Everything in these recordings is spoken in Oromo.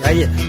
Baay'eedha.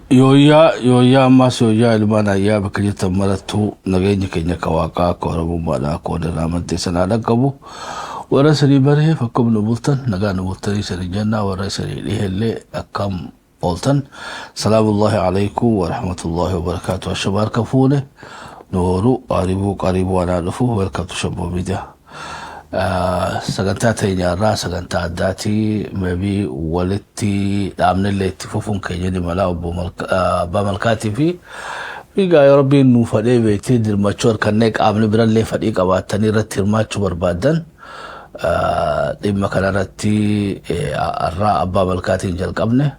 Yooyyaa yooyyaa ammaas yooyyaa ilmaan ayyaa bakka jirtan marattuu nageenya keenya akka waaqaa akka oromummaadhaa akka warra amantee sanaa dhaqqabu warra isinii bareef akkam nu bultan nagaa nu bultanii isinii jennaa warra isinii dhiheellee akkam ooltan salaamullahi alaikum wa rahmatullahi wa barakaatu ashabaar ka fuune Nooru qaribuu qaribuu anaa dhufu. Welcome to Shabboo Media. Sagantaa teenyaarraa sagantaa addaatii maybe walitti dhaabnellee itti fufuun keenya ni mala. Obbo Abbaa Malkaatii fi egaa yoo Rabbiin nuu fadhee beektee dirmachuu harkannee qaamni birallee fadhii qabaattanii irratti hirmaachuu barbaaddan, dhimma kanarratti har'aa Abbaa Malkaatiin jalqabne,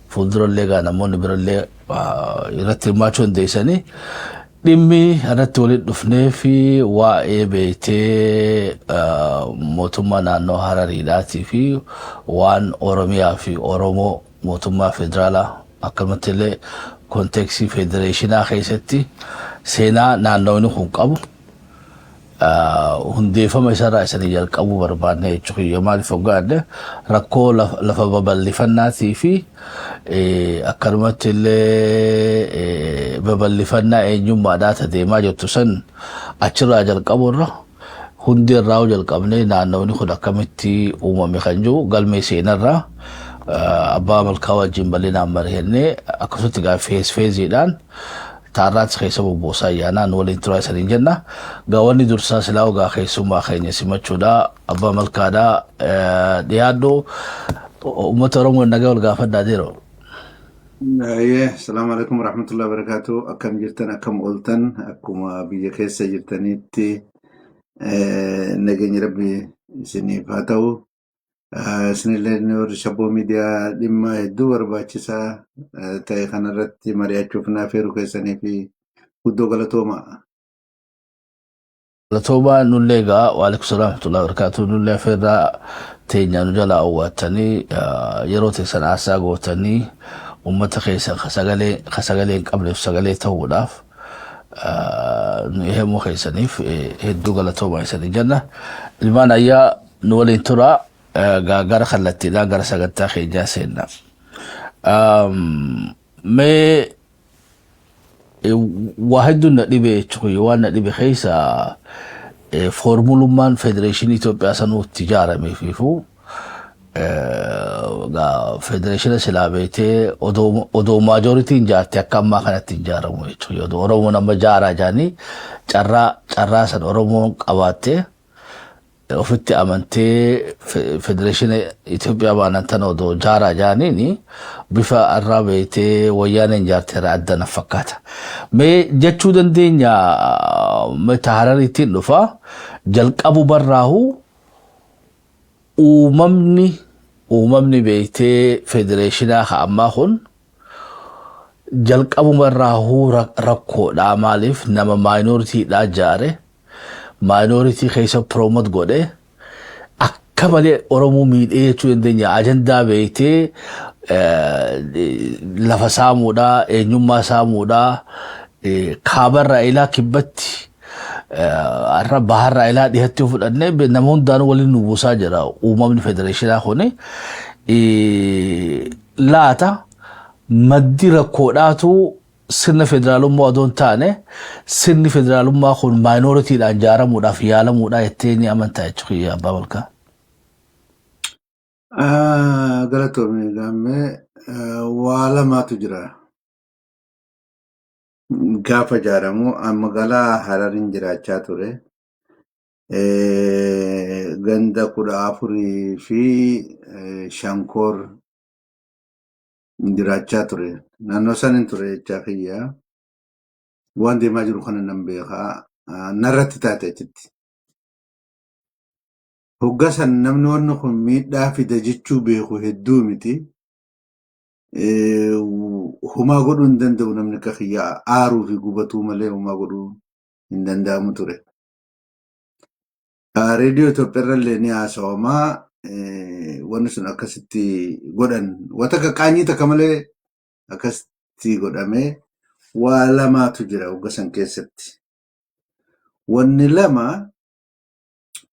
fuuldurallee gaa namoonni birallee irratti hirmaachuu dandeessanii. Dhimmi irratti walitti dhufnee fi waa'ee beektee mootummaa naannoo Harariidhaatii fi waan Oromiyaa fi Oromoo, mootummaa federaalaa, akkanumatti illee context federeeshinaa keessatti seenaa naannoonni kun qabu, hundeeffama isarraa isanii jalqabuu barbaanne jechuudha. Maaliif hoggaanne, rakkoo lafa babal'ifannaatii fi akkanumatti illee babal'ifannaa eenyummaadhaa ta deemaa jirtu san achirraa jalqaburra hundi irraa jalqabnee naannoonni kun akkamitti uumame kan jiru galmee seenarraa Abbaa Malkaa wajjin bal'inaan mari'annee, akkasumatti gaa phase phaseiidhaan taarraatti keessa bobboosaa ayyaanaan waliin turaa isaniin jenna. Gaawwanni dursaa silaa ogaa keessummaa keenya simachuudha. Abbaa Malkaadhaa, dhiyaadhu, uummata Oromoo nagaa wal gaafadhaa jiru. Ayyee, salaamu alaikum warahmatullahi wabarakatuh. Akkam jirtan, akkam ooltan? Akkuma biyya keessa jirtanitti nageenyi Rabbi isiniif haa ta'u. Isinillee warri Shabboo Miidiyaa dhimma hedduu barbaachisaa ta'e kanarratti mari'achuuf naaf heeru keessanii fi guddoo galatooma. Galatoomaa. Nullee egaa, waalaikum salaam warahmatullahi wabarakatuh, nullee affeerraa teenya nu jalaa owwaattanii, yeroo teessan haasaa gootanii, uummata keessan ka sagalee hin qabneef sagalee ta'uudhaaf nu ehemuu keessaniif hedduu galatoomaa isanii jenna. Ilmaan ayyaa, nu waliin turaa. Gara kallattiidhaan gara sagantaa keenyaa seenna. Mee waa hedduun na dhibe jechuun, waan na dhibe keessa foormulummaan federeeshinii Itoophiyaa sanuu itti ijaarame fiifuu federeeshina silaa beetee odoo majorityn ijaarte akka ammaa kanatti hin ijaaramu jechuudha. Odoo Oromoon amma jaaraa jaanii carraa san Oromoon qabaattee ofitti amantee federeeshina Itoophiyaa baanan tana odoo jaaraa jaaniini bifa irraa beektee wayyaaneen ijaarteera adda na fakkaata. Mee jechuu dandeenya, mata Harariitiin dhufa, jalqabu barraahu uumamni beektee federeeshinaa ka ammaa kun jalqabuma irraahuu rakkoodha. Maaliif, nama minoritydhaa jaare, minority keessa promote godhe, akka malee Oromoo miidhee jechuu dandeenya. Ajandaa beektee lafa saamuudhaa, eenyummaa saamuudhaa, kaabarraa ilaa kibbatti, har'a baharraa ilaa dhihatti yoo fudhannee, nama hundaanuu waliin nu buusaa jira uumamni federeeshinaa kuni. Laata maddi rakkoodhaatu sirna federaalummaa odoo hin taane, sirni federaalummaa kun minoritydhaan ijaaramuudhaaf yaalamuudha jettee ni amantaa jechuudha, Abbaa Malkaa? Galatoomii gaammee, waa lamaatu jira. Gaafa ijaaramu magaalaa Harariin jiraachaa ture. Ganda 14 fi Shankoor jiraachaa ture. Naannoo sanin ture jechaa kiyya. Waan deemaa jiru kana nan beekaa. Narratti taate achitti. Hoggaa san namni wanni kun miidhaa fida jechuu beeku hedduu miti. Humaa godhuu hin danda'u, namni akka kiyyaa aaruu fi gubatuu malee humaa godhuu hin danda'amu ture. Reediyoo Itoophiyaa irrallee ni haasawamaa, wanni sun akkasitti godhan. Wanta akka qaanyii takka malee akkasitti godhamee waa lamaatu jira hogga san keessatti. Wanni lama,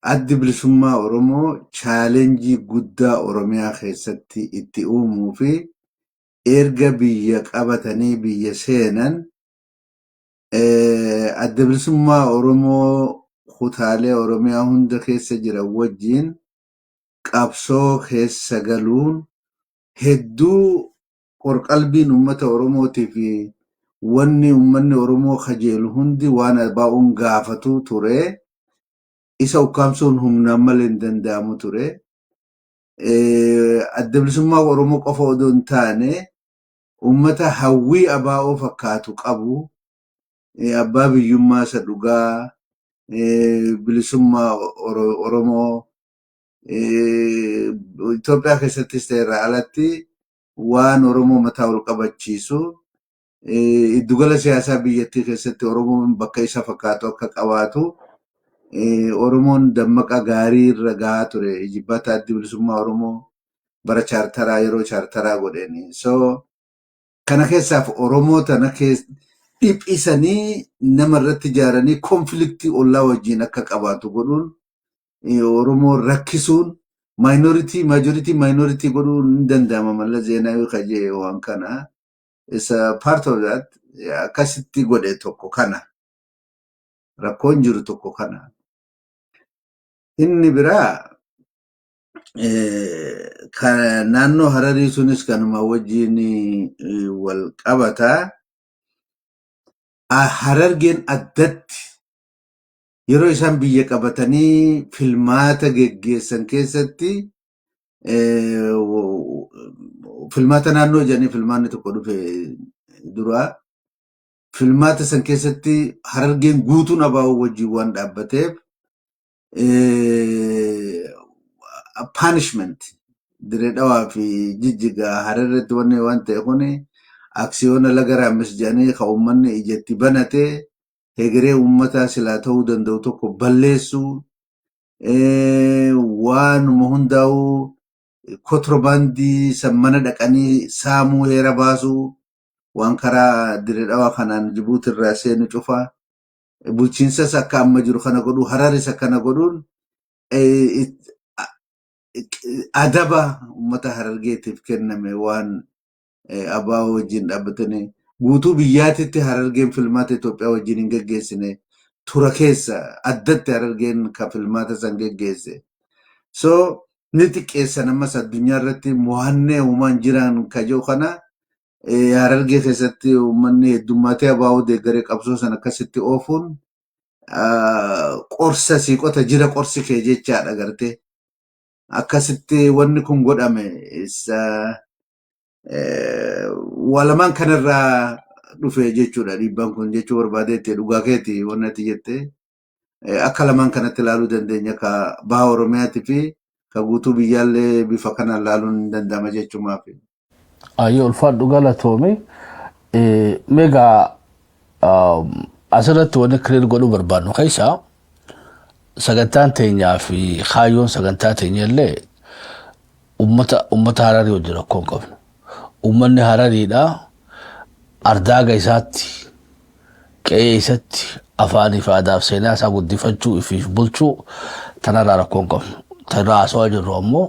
Addi Bilisummaa Oromoo challenge guddaa Oromiyaa keessatti itti uumuu fi erga biyya qabatanii biyya seenan Adda Bilisummaa Oromoo kutaalee Oromiyaa hunda keessa jiran wajjin qabsoo keessa galuun hedduu qorqalbiin uummata Oromootii fi Wanni uummanni Oromoo kajeelu hundi waan ABO'n gaafatu ture. Isa ukkaamsuun humnaan malee hin danda'amu ture. Adda Bilisummaa Oromoo qofa odoo hin taane, uummata hawwii ABO fakkaatu qabu, abbaa biyyummaa isa dhugaa, bilisummaa Oromoo Itoophiyaa keessattis ta'e irraa alatti waan Oromoo mataa ol qabachiisu, giddugala siyaasaa biyyattii keessatti Oromoon bakka isa fakkaatu akka qabaatu, Oromoon dammaqa gaarii irra gahaa ture. Jibbaata Addi Bilisummaa Oromoo bara chaartaraa, yeroo chaartaraa godheeni. So kana keessaaf Oromoo tana dhiphisanii nama irratti ijaaranii conflict ollaa wajjin akka qabaatu godhuun, Oromoo rakkisuun, minority majority minority godhuun hin danda'ama. Mallas Zeenaawii kajee waan kana. Is a part of that akkasitti godhe tokko kana. Rakkoon jiru tokko kana. Inni biraa kan naannoo Hararii sunis kanuma wajjin wal qabata. Harargeen addatti yeroo isaan biyya qabatanii filmaata geggeessan keessatti, filmaata naannoo jedhanii filmaanni tokko dhufe dura, filmaata san keessatti Harargeen guutuun ABO wajjin waan dhaabbateef, punishment Diree Dhawaa fi Jijjigaa Hararratti wanni waan ta'e kuni, aksiyoona Laga Raammis jedhanii kan uummanni ijatti banate, hegeree uummataa silaa ta'uu danda'u tokko balleessuu, waanuma hundaa'uu kontiroobaandii san mana dhaqanii saamuu, heera baasuu, waan karaa Diree Dhawaa kanaan Jibuuti irraa seenu cufa, bulchiinsas akka amma jiru kana godhuu, Hararis akkana godhuun adaba uummata Harargeetiif kenname. Waan ABO wajjin dhaabbatanii guutuu biyyaatitti Harargeen filmaata Itoophiyaa wajjin hin geggeessine tura keessa addatti Harargeen ka filmaata san geggeesse. So ni xiqqeessan. Ammas addunyaa irratti mo'annee uumaan jiran kajoo kana Harargee keessatti uummanni heddummaatee ABO deeggaree qabsoo san akkasitti oofuun qorsa sii qota jira, qorsi kee jechaadha gartee. Akkasitti wanni kun godhame waa lamaan kanarraa dhufe jechuudha dhiibbaan kun jechuu barbaadeetti. Dhugaa keeti wanni ati jette, akka lamaan kanatti ilaaluu dandeenya, ka baha Oromiyaatii fi ka guutuu biyyaallee bifa kanaan ilaaluun hin danda'ama jechumaaf. Ayyee, ulfaadhu, galatoome. Meegaa asirratti wanni clear godhuu barbaadnu keessaa, sagantaan teenyaa fi kaayyoon sagantaa teenya illee ummata Hararii wajjin rakkoo hin qabnu. Uummanni Harariidha ardaaga isaatti, qe'ee isatti, afaanii fi aadaa fi seenaa isaa guddifachuu, ifiif bulchuu tanarraa rakkoo hin qabnu. Tanarraa haasawaa jirru ammoo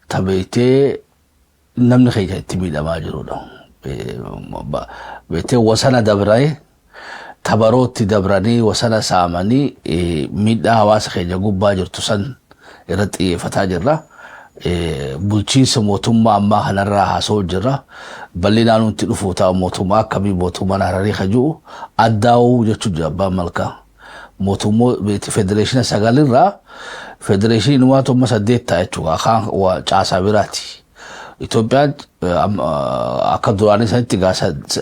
tabeetee namni keenya itti miidhamaa jirudha. Beetee wasana dabree tabarootti dabranii wasana saamanii miidhaa hawaasa keenya gubbaa jirtu san irratti xiyyeeffataa jirra. Bulchiinsa mootummaa ammaa kanarraa haasa'u jirra. Bal'inaan nuti dhufuu ta'a, mootummaa akkamii, mootummaan Hararii kajuu addaa'uu jechuu jira abbaan malkaa. Mootummoo federeeshina sagalirraa federeeshinii numaatu amma saddeet ta'a jechuudha. Akaan caasaa biraati. Itoophiyaan akka duraanii sanitti gaa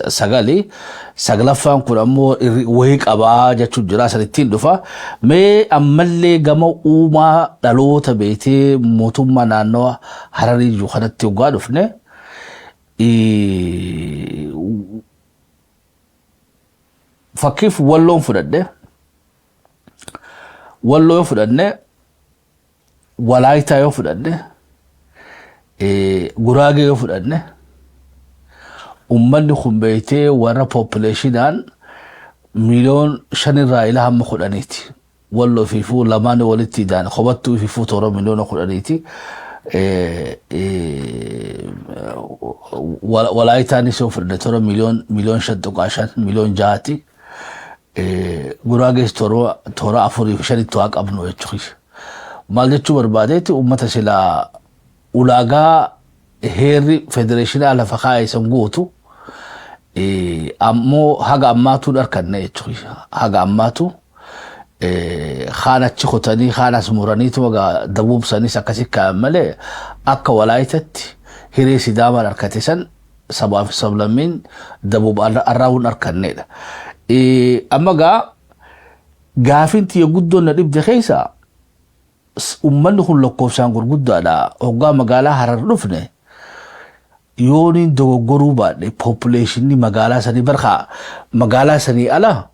sagali, saglaffaan kun ammoo wayii qabaa jechuun jira, sanittiin dhufa. Mee ammallee gama uumaa dhaloota beetee mootummaa naannawa Hararii jiru kanatti hoggaa dhufne, fakkiif Walloon fudhadhe, Walloo yoo fudhanne, Walaayitaa yoo fudhanne, Guraagee yoo fudhanne, ummanni kun beektee warra population 5 miliyoon irraa ila hamma 10ti. Walloo fiifuu lamaan walitti idaan kophattuu fiifuu toora 10 miliyooniiti. Walaayitaanis yoo fudhanne toora 5.5 miliyoon, 6 miliyooniti. Guraagees toora afurii fi shanitti waa qabnu jechuudha. Maal jechuu barbaadeeti, uummata silaa ulaagaa heerri federeeshinaa lafa kaa'e san guutu. Ammoo haga ammaatu harkanne jechuudha. Haga ammaatu kaan achi kutanii, kaan as muraniitu dabuubsanis akkasi kaa'an malee, akka Walaayitatti hiree Sidaamaan harkate san sabaa fi sablammiin dabuub arraawun harkannedha. Amma gaa gaafin tiyya guddoon na dhibde keessa, uummanni kun lakkoofsaan gurguddaadha. Hoggaa magaalaa Harar dhufne, yooniin dogoggoruu baadhe, populationni magaalaa sanii barkaa magaalaa sanii ala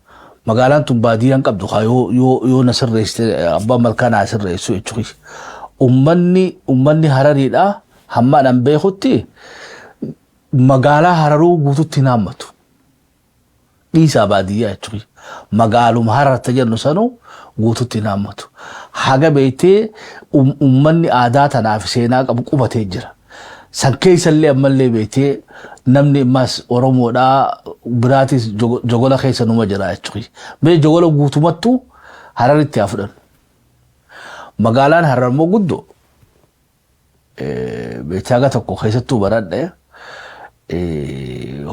magaalaan tun baadiyyaan qabdu haa, yoo na sirreessite, abbaan malkaa naa sirreessu jechuudha. Uummanni Harariidha hamma an beekutti magaalaa Hararuu guututti hin haammatu. Dhiisaa baadiyyaa jechuudha. Magaaluma Hararta jennu sanuu guututti hin haammatu. Haga beektee uummanni aadaa tanaaf seenaa qabu qubatee jira. San keessallee ammallee beektee namni ammas Oromoodhaa biraatis jogola keessa numa jira jechuudha. Mee jogola guutumattuu Hararitti haa fudhannu. Magaalaan Harar immoo guddoo. Beektee haga tokko keessattuu baradhe.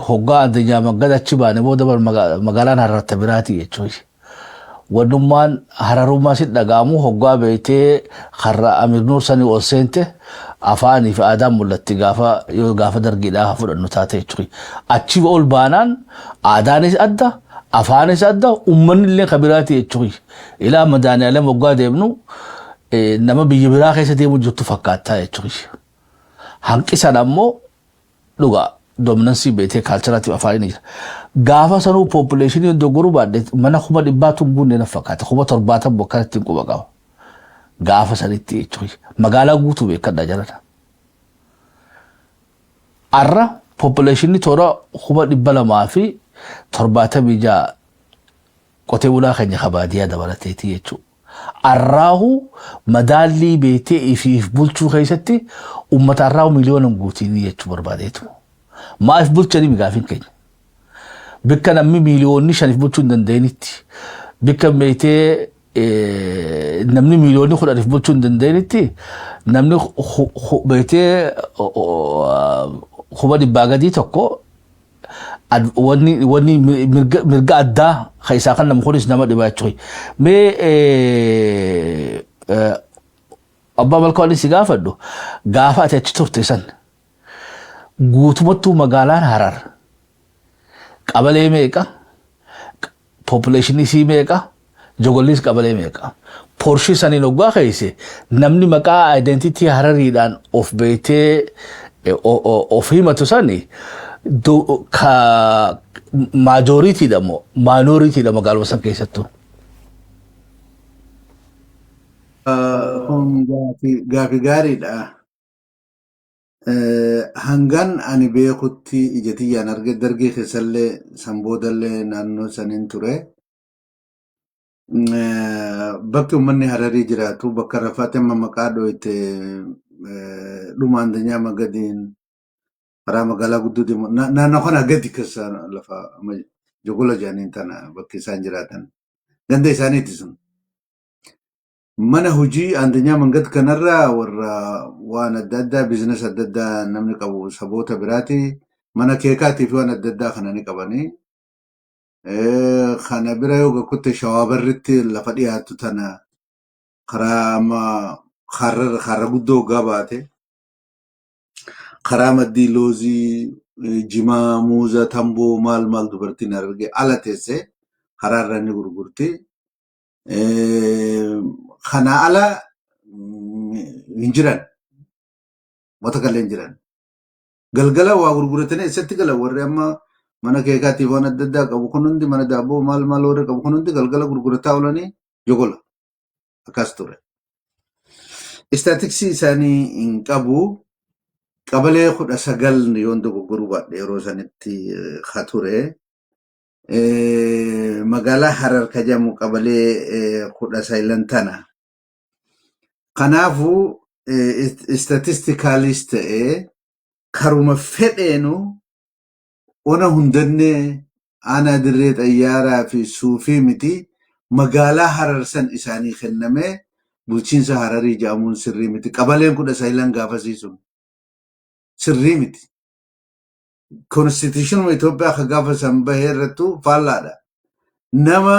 Hoggaa addunyaa maggada achi baane booda magaalaan Hararta biraati jechuudha. Wannummaan Hararummaa si dhaga'amu hoggaa beektee karra Amir Nuur sanii ol seente afaanii fi aadaan mul'atti, gaafa yoo gaafa dargiidhaa fudhannu taate jechuudha. Achi ol baanaan aadaanis adda, afaanis adda, uummanni illee kan biraati jechuudha. Ilaa Madaaniyaalee hoggaa deemnu nama biyya biraa keessa deemu jirtu fakkaata jechuudha. Hanqisan ammoo dhugaa dominance beetee cultureatiif afaanii ni jira. Gaafa sanuu populationii dogoggoruu baadhe mana 100,000 guunne na fakkaata. 70,000 bokkanatti quba qaba. Gaafa sanitti jechuudha. Magaalaa guutuu beekadha jalana. Arra populationni toora 276,000 qotee bulaa keenya kabaadiyaa dabalateeti jechuudha. Arraahu madaallii beektee ifiif bulchuu keessatti uummata arraahu miliyoona guutiin jechuu barbaadeetu. Maaf bulchanii gaafin keenya? Bikka namni miliyoonni 5 bulchuu hin danda'initti, bikka beektee namni miliyoonni 10 bulchuu hin danda'initti, namni beektee 100,000 gadii tokko wanni mirga addaa kan isaa kan nama kunis nama dhibaa jechuudha. Mee abbaa malkaa, wanni si gaafadhu, gaafa ati achi turte san guutumattuu magaalaan Harar qabalee meeqa? Populationii isii meeqa? Jogollis qabalee meeqa? Portion saniin hoggaa keesse namni maqaa identity Harariidhaan of beektee of himatu sani ka majoritydha moo minoritydha magaaluma san keessattuu? Kun gaafii gaariidha. Hangan ani beekutti, ija tiyyaan arge, dargii keessallee san boodallee naannoo saniin ture. Bakki uummanni Hararii jiraatu bakka rafaate amma maqaa dhoyte, dhuma Andanyaa Magadiin karaa magaalaa guddoo deemu naannoo kana gadi keessa lafa jogola jedhaniin tana bakki isaan jiraatan. Ganda isaaniiti sun. Mana hojii Andanyaa Mangad kanarraa warra waan adda addaa, business adda addaa namni qabu saboota biraati. Mana keekaatii fi waan adda addaa kana ni qabanii. Kana bira yoo gakkutte, Shawaabarritti lafa dhiyaattu tana karaa amma karra guddoo hoggaa baate karaa maddii loozii, jimaa, muuza, tamboo, maal maal dubartiin arge ala teessee karaa irra ni gurgurti. Kana ala hin jiran. Wanta kallee hin jiran. Galgala waa gurguratanii eessatti galan? Warri amma mana keekaatiif waan adda addaa qabu kun hundi, mana daabboo maal maal warri qabu kun hundi galgala gurgurataa oolanii jogola akkas ture. Statisticsii isaanii hin qabu. Qabalee 19 yoon dogoggoruu baadhe yeroo sanitti ha ture. Magaalaa Harar ka jedhamu qabalee 19 tana. Kanaafuu statisticallyis ta'ee karuma fedheenu ona hundannee aanaa Dirree Xayyaaraa fi Suufii miti, magaalaa Harar san isaanii kennamee bulchiinsa Hararii jedhamuun sirrii miti. Qabaleen 19 gaafasii sun sirrii miti. Constitution Itoophiyaa ka gaafa san bahee irrattu faallaadha. Nama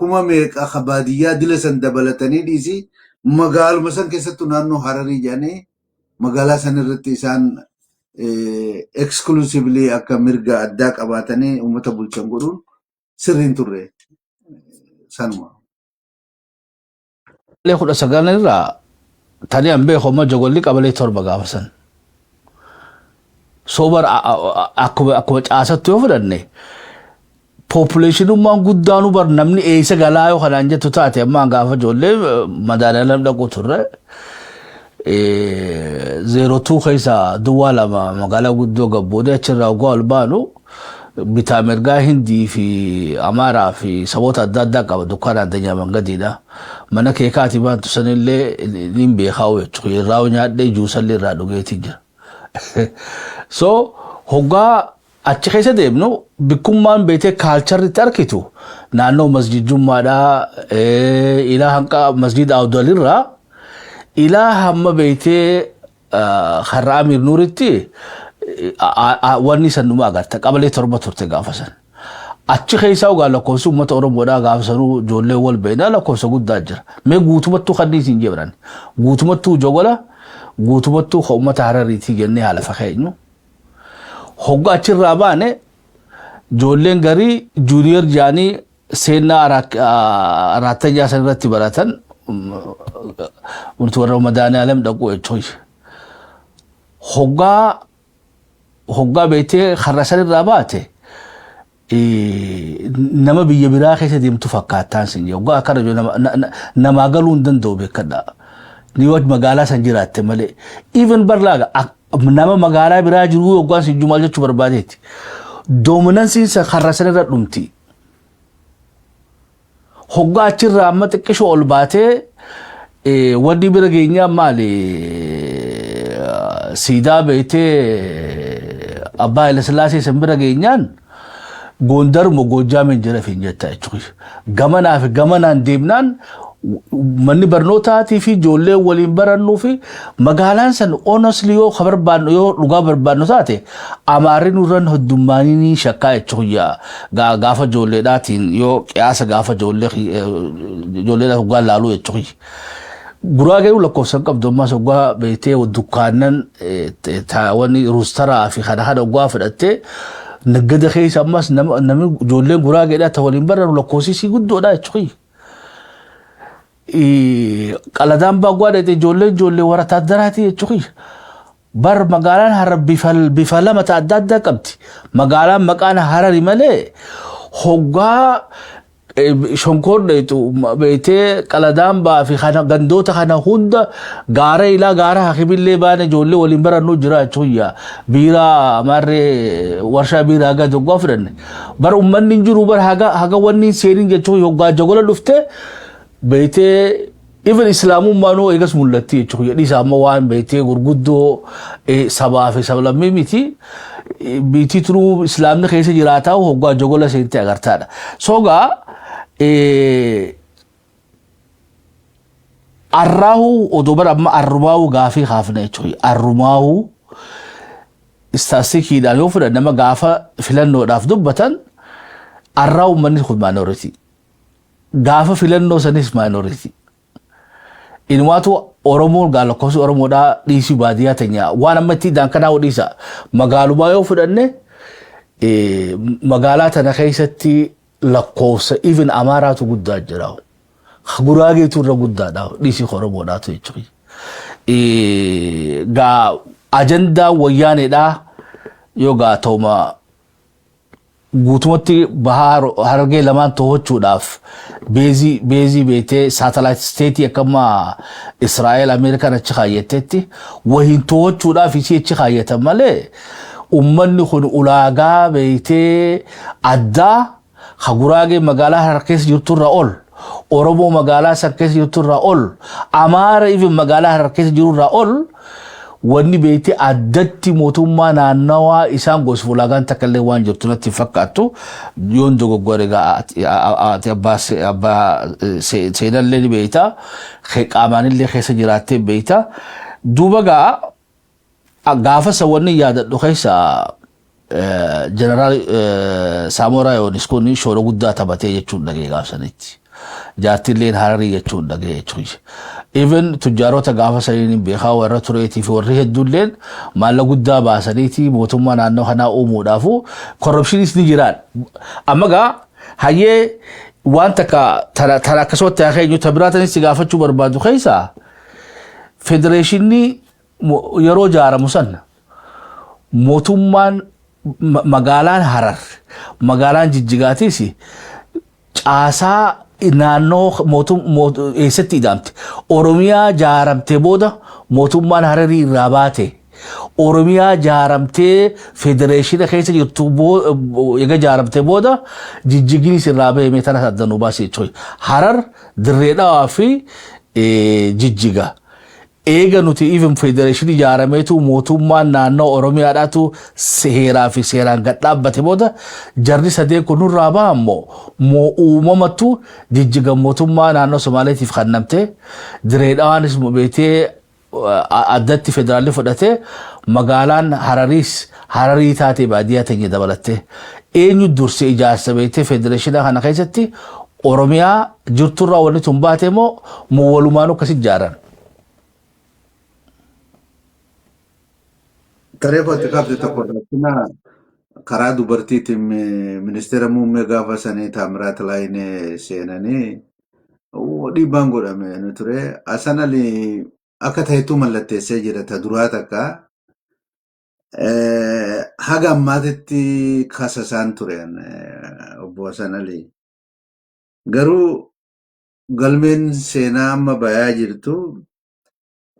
5,000 ka baadiyyaa dila san dabalatanii dhiisii, magaaluma san keessattuu naannoo Hararii jedhanii magaalaa san irratti isaan exclusively akka mirga addaa qabaatanii uummata bulchan godhuun sirriin turre sanuma. Qabalee 19 irraa tani an beeku amma Jogolli qabalee 7 gaafa san. Soobar akkuma caasatti yoo fudhanne, populationummaan guddaanu bar namni eessa galaa yoo kanaan jettu taate, ammaan gaafa ijoollee madaalaan dhaqu turre. 02 keessa duwwaa 2 magaalaa guddoo gabboodee achirraa waggaa ol baanu, bitaa mirgaa Hindii fi Amaaraa fi saboota adda addaa qaba. Dukkaana addunyaa mangadiidha. Mana keekaati baantu sanillee ni beekaa jechuudha. Irraa nyaadhee juusallee irraa dhugeetii jira. So hoggaa achi keessa deemnu, bikkummaan beetee cultureritti arkitu naannoo masjidummaadhaa ilaa hanqa masjid Awdalirraa ilaa hamma beetee har'a Amir Nuuritti wanni san numa agarta, qabalee 7 turte gaafa san. Achi keessaa ogaa lakkoofsi uummata Oromoodhaa gaafa sanuu ijoollee wal beeknaa lakkoofsa guddaa jira. Mee guutumattuu kan isin jebran, guutumattuu Jogola, guutumattuu ka uummata Harariitii jennee haala fakeenyu. Hogga achirraa baane, ijoolleen garii junior jaanii seenaa araattanyaa san irratti baratan, wanti warra Madaaniyaalem dhaqu jechuun. Hoggaa beektee karra san irraa baate, nama biyya biraa keessa deemtu fakkaataan sin jedhu. Hoggaa akkana jiru namaa galuu hin danda'u, beekadha. Ni yoo magaalaa san jiraatte malee. Even barlaaga nama magaalaa biraa jiru hoggaan sin jiru maal jechuu barbaadeeti. Dominanceiin san karra san irra dhumti. Hoggaa achirraa amma xiqqishoo ol baatee wanni bira geenyaa maali, siidaa beektee Abbaa Hayilasillaasee san bira geenyaan, Goondaruma Goojjaameen jira fi jetta jechuudha. Gamanaa fi gamanaan deemnaan, manni barnootaatii fi ijoollee waliin barannuu fi magaalaan san, honestly yoo ka barbaannu, yoo dhugaa barbaannu taate, Amaarri nurran heddummaanii ni shakkaa jechuudha. Gaafa ijoolleedhaatiin yoo qiyaasa gaafa ijoolleedhaa hoggaa laaluu jechuudha. Guraagee lakkoofsa hin qabdu. Ammas hoggaa beektee dukkaannan wanni ruustaraa fi kana kana hoggaa fudhattee naggada keessa, ammas namni ijoolleen Guraageedhaa ta waliin barannu lakkoofsi guddoodha jechuudha. Qaladaan baagwaa dheete ijoolleen ijoollee warra taaddaraati jechuudha. Bar magaalaan Harar bifa lama ta adda addaa qabdi. Magaalaan maqaan Harari malee, hoggaa Shonkoor dheetu beektee Qaladaan baa fi kana gandoota kana hunda gaara ilaa gaara Hakibillee baane ijoollee waliin barannu jira jechuudha. Biiraa maarree warshaa biiraa gadi hoggaa fudhanne. Bar uummanni hin jiru, bar haga wanni hin seenin jechuudha. Hoggaa Jogola dhuftee beektee, even islaamummaanuu eegas mul'atti jechuudha. Dhiisa amma waan beektee gurguddoo sabaa fi sablammii miti. Biitii turuu islaamni keessa jiraataa hoggaa Jogola seentee agartaadha. Sogaa arraahu odoo bara amma arrumaahu gaafii kaafne jechuudha. Arrumaahu statisticsiidhaan yoo fudhan, nama gaafa filannoodhaaf dubbatan, arraa uummanni kun minority. Gaafa filannoo sanis minority. Inumaatu Oromoon gaa lakkoofsi Oromoodhaa dhiisii, baadiyyaa teenya waan amma itti daankanaa dhiisa. Magaalumaa yoo fudhanne, magaalaa tana keessatti lakkoofsa even Amaaraatu guddaa jira. Guraageetu irra guddaadha dhiisii Oromoodhaatu jechuudha. Gaa ajandaa Wayyaaneedhaa yoo gaa ta'uma guutumatti bahaa Harargee lamaan to'achuudhaaf base beetee satellite state akkama Israa'el Ameerikaan achi kaayyatetti wahiin to'achuudhaaf isii achi kaayyatan malee, ummanni kun ulaagaa beetee addaa ha Guraagee magaalaa Harar keessa jirturra ol, Oromoo magaalaa san keessa jirturra ol, Amaara even magaalaa Harar keessa jirurra ol, wanni beekte addatti mootummaa naannawaa isaan gosuuf ulaagaan takka illee waan jirtu natti hin fakkaattu. Yoon dogoggore ati abbaa seenallee ni beekta, qaamaanillee keessa jiraattee beekta. Duuba gaa gaafa san wanni yaadadhu keessa Jeneraal Saamoraa Yoonis kun shoora guddaa taphatee jechuun dhagee gaafsanitti. Jaartilleen Hararii jechuun dhagee jechuun. Even tujjaarota gaafa saniin beekaa warra tureetii fi warri hedduulleen maallaqa guddaa baasaniiti mootummaa naannoo kanaa uumuudhaafu corruptionis ni jiraan. Amma gaa hayyee, waan takka tana akkasumatti haa keenyu, ta biraatanis si gaafachuu barbaadu keessaa, federeeshinii yeroo ijaaramu sana mootummaan magaalaan Harar, magaalaan Jijjigaatis caasaa naannoo eessatti ida'amte? Oromiyaa jaaramtee booda mootummaan Hararii irraa baate, Oromiyaa jaaramtee federeeshina keessa jirtu eega jaaramtee booda Jijjiginis irraa bahee tana adda nu baase jechuudha. Harar, Dirree Dhawaa fi Jijjiga. Eega nuti even federeeshinii ijaarameetu mootummaan naannoo Oromiyaadhaatu seeraa fi seeraan gad dhaabbate booda jarri sadeen kun nurraa bahan moo uumamattu Jijjiga mootummaa naannoo Somaaleetiif kennamte, Dirree Dhawaanis beetee addatti federaalli fudhate, magaalaan Harariis Hararii taate baadiyyaa teenya dabalatte, eenyu durse ijaarsa beetee federeeshinaa kana keessatti? Oromiyaa jirturraa wanni tun baate moo walumaanuu akkas ijaaran? Taree kooti kaafte tokko rakkina karaa dubartiitiin ministeera muummee gaafa sanii Taamiraat Laayinee seenanii dhiibbaan godhame ni ture. Hasan Ali akka ta'etu mallatteessee jira ta duraa takka. Haga ammaatitti kasasaan ture obbo Hasan Ali. Garuu galmeen seenaa amma bayaa jirtu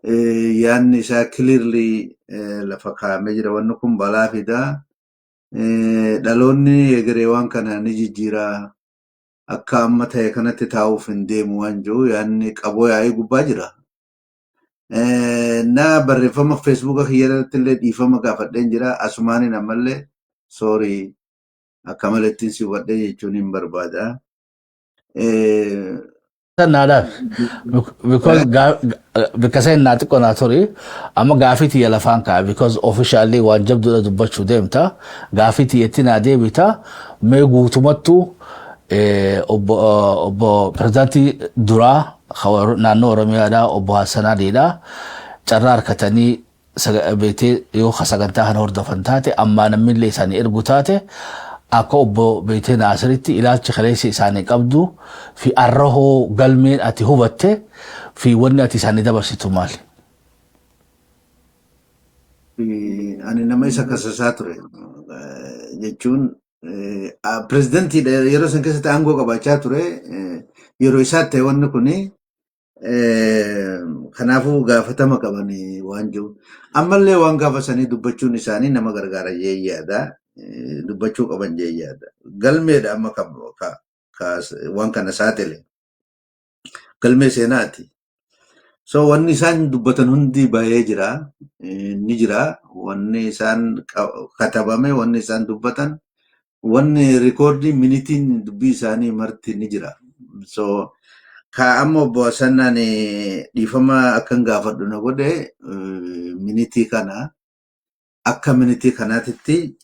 yaadni isaa clearly lafa kaa'amee jira. Wanni kun balaa fidaa. Dhaloonni egeree waan kana ni jijjiiraa. Akka amma ta'e kanatti taa'uuf hin deemu waan jiru yaadni qaboo yaa'ii gubbaa jira. Na barreeffama Feesbuuka kiyya irratti illee dhiifama gaafadheen jira. Asumaaniin ammallee sorry, akka malee si hubadhee jechuun hin barbaada. Naadhaaf because bakka isa naa xiqqoo naa ture, amma gaafii tiyya lafaan kaa'a, because officially waan jabduudha dubbachuu deemta, gaafii tiyyatti naa deebita. Mee guutumattu obbo pirezidaantii duraa naannoo Oromiyaadhaa obbo Hassan Aliidha carraa harkatanii beetee yoo sagantaa kana hordofan taate, ammaa namni isaanii ergu taate, akka obbo beetee Naasiritti ilaalchi kaleessa isaanii qabdu fi arrahoo galmeen ati hubatte fi wanni ati isaanii dabarsitu maali? Ani nama isa kasasaa ture jechuun pirezidantiidha, yeroo san keessatti aangoo qabaachaa ture, yeroo isaatti ta'e wanni kuni, kanaafuu gaafatama qabanii waan jiru. Ammallee waan gaafa sanii dubbachuun isaanii nama gargaara jee yaada. Dubbachuu qaban jee yaada. Galmeedha amma waan kana saaxile. Galmee seenaati. So wanni isaan dubbatan hundi bahee jira. Ni jira. Wanni isaan katabame, wanni isaan dubbatan, wanni rikoordii minitiin dubbii isaanii marti ni jira. So ka amma obbo Hassannaan dhiifama akkan gaafadhu na godhe minitii kana, akka minitii kanaatitti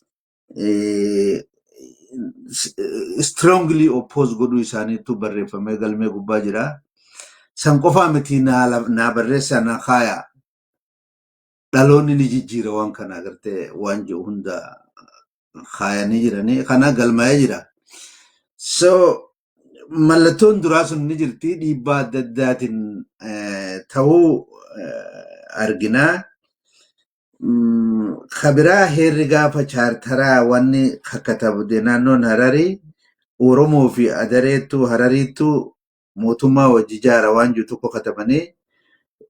strongly oppose godhuu isaaniitu barreeffamee galmee gubbaa jira. San qofaa miti, naa barreessaa naa kaaya. Dhaloonni ni jijjiira waan kana agartee waan jiru hunda kaayanii jiranii kana galmaa'ee jira. So mallattoon duraa sun ni jirti, dhiibbaa adda addaatiin ta'uu arginaa. Kabiraa heerri gaafa chaartaraa wanni kakkatabde naannoon Hararii Oromoo fi Adareettu Harariittu mootummaa wajji ijaara waan jiru tokko katabanii,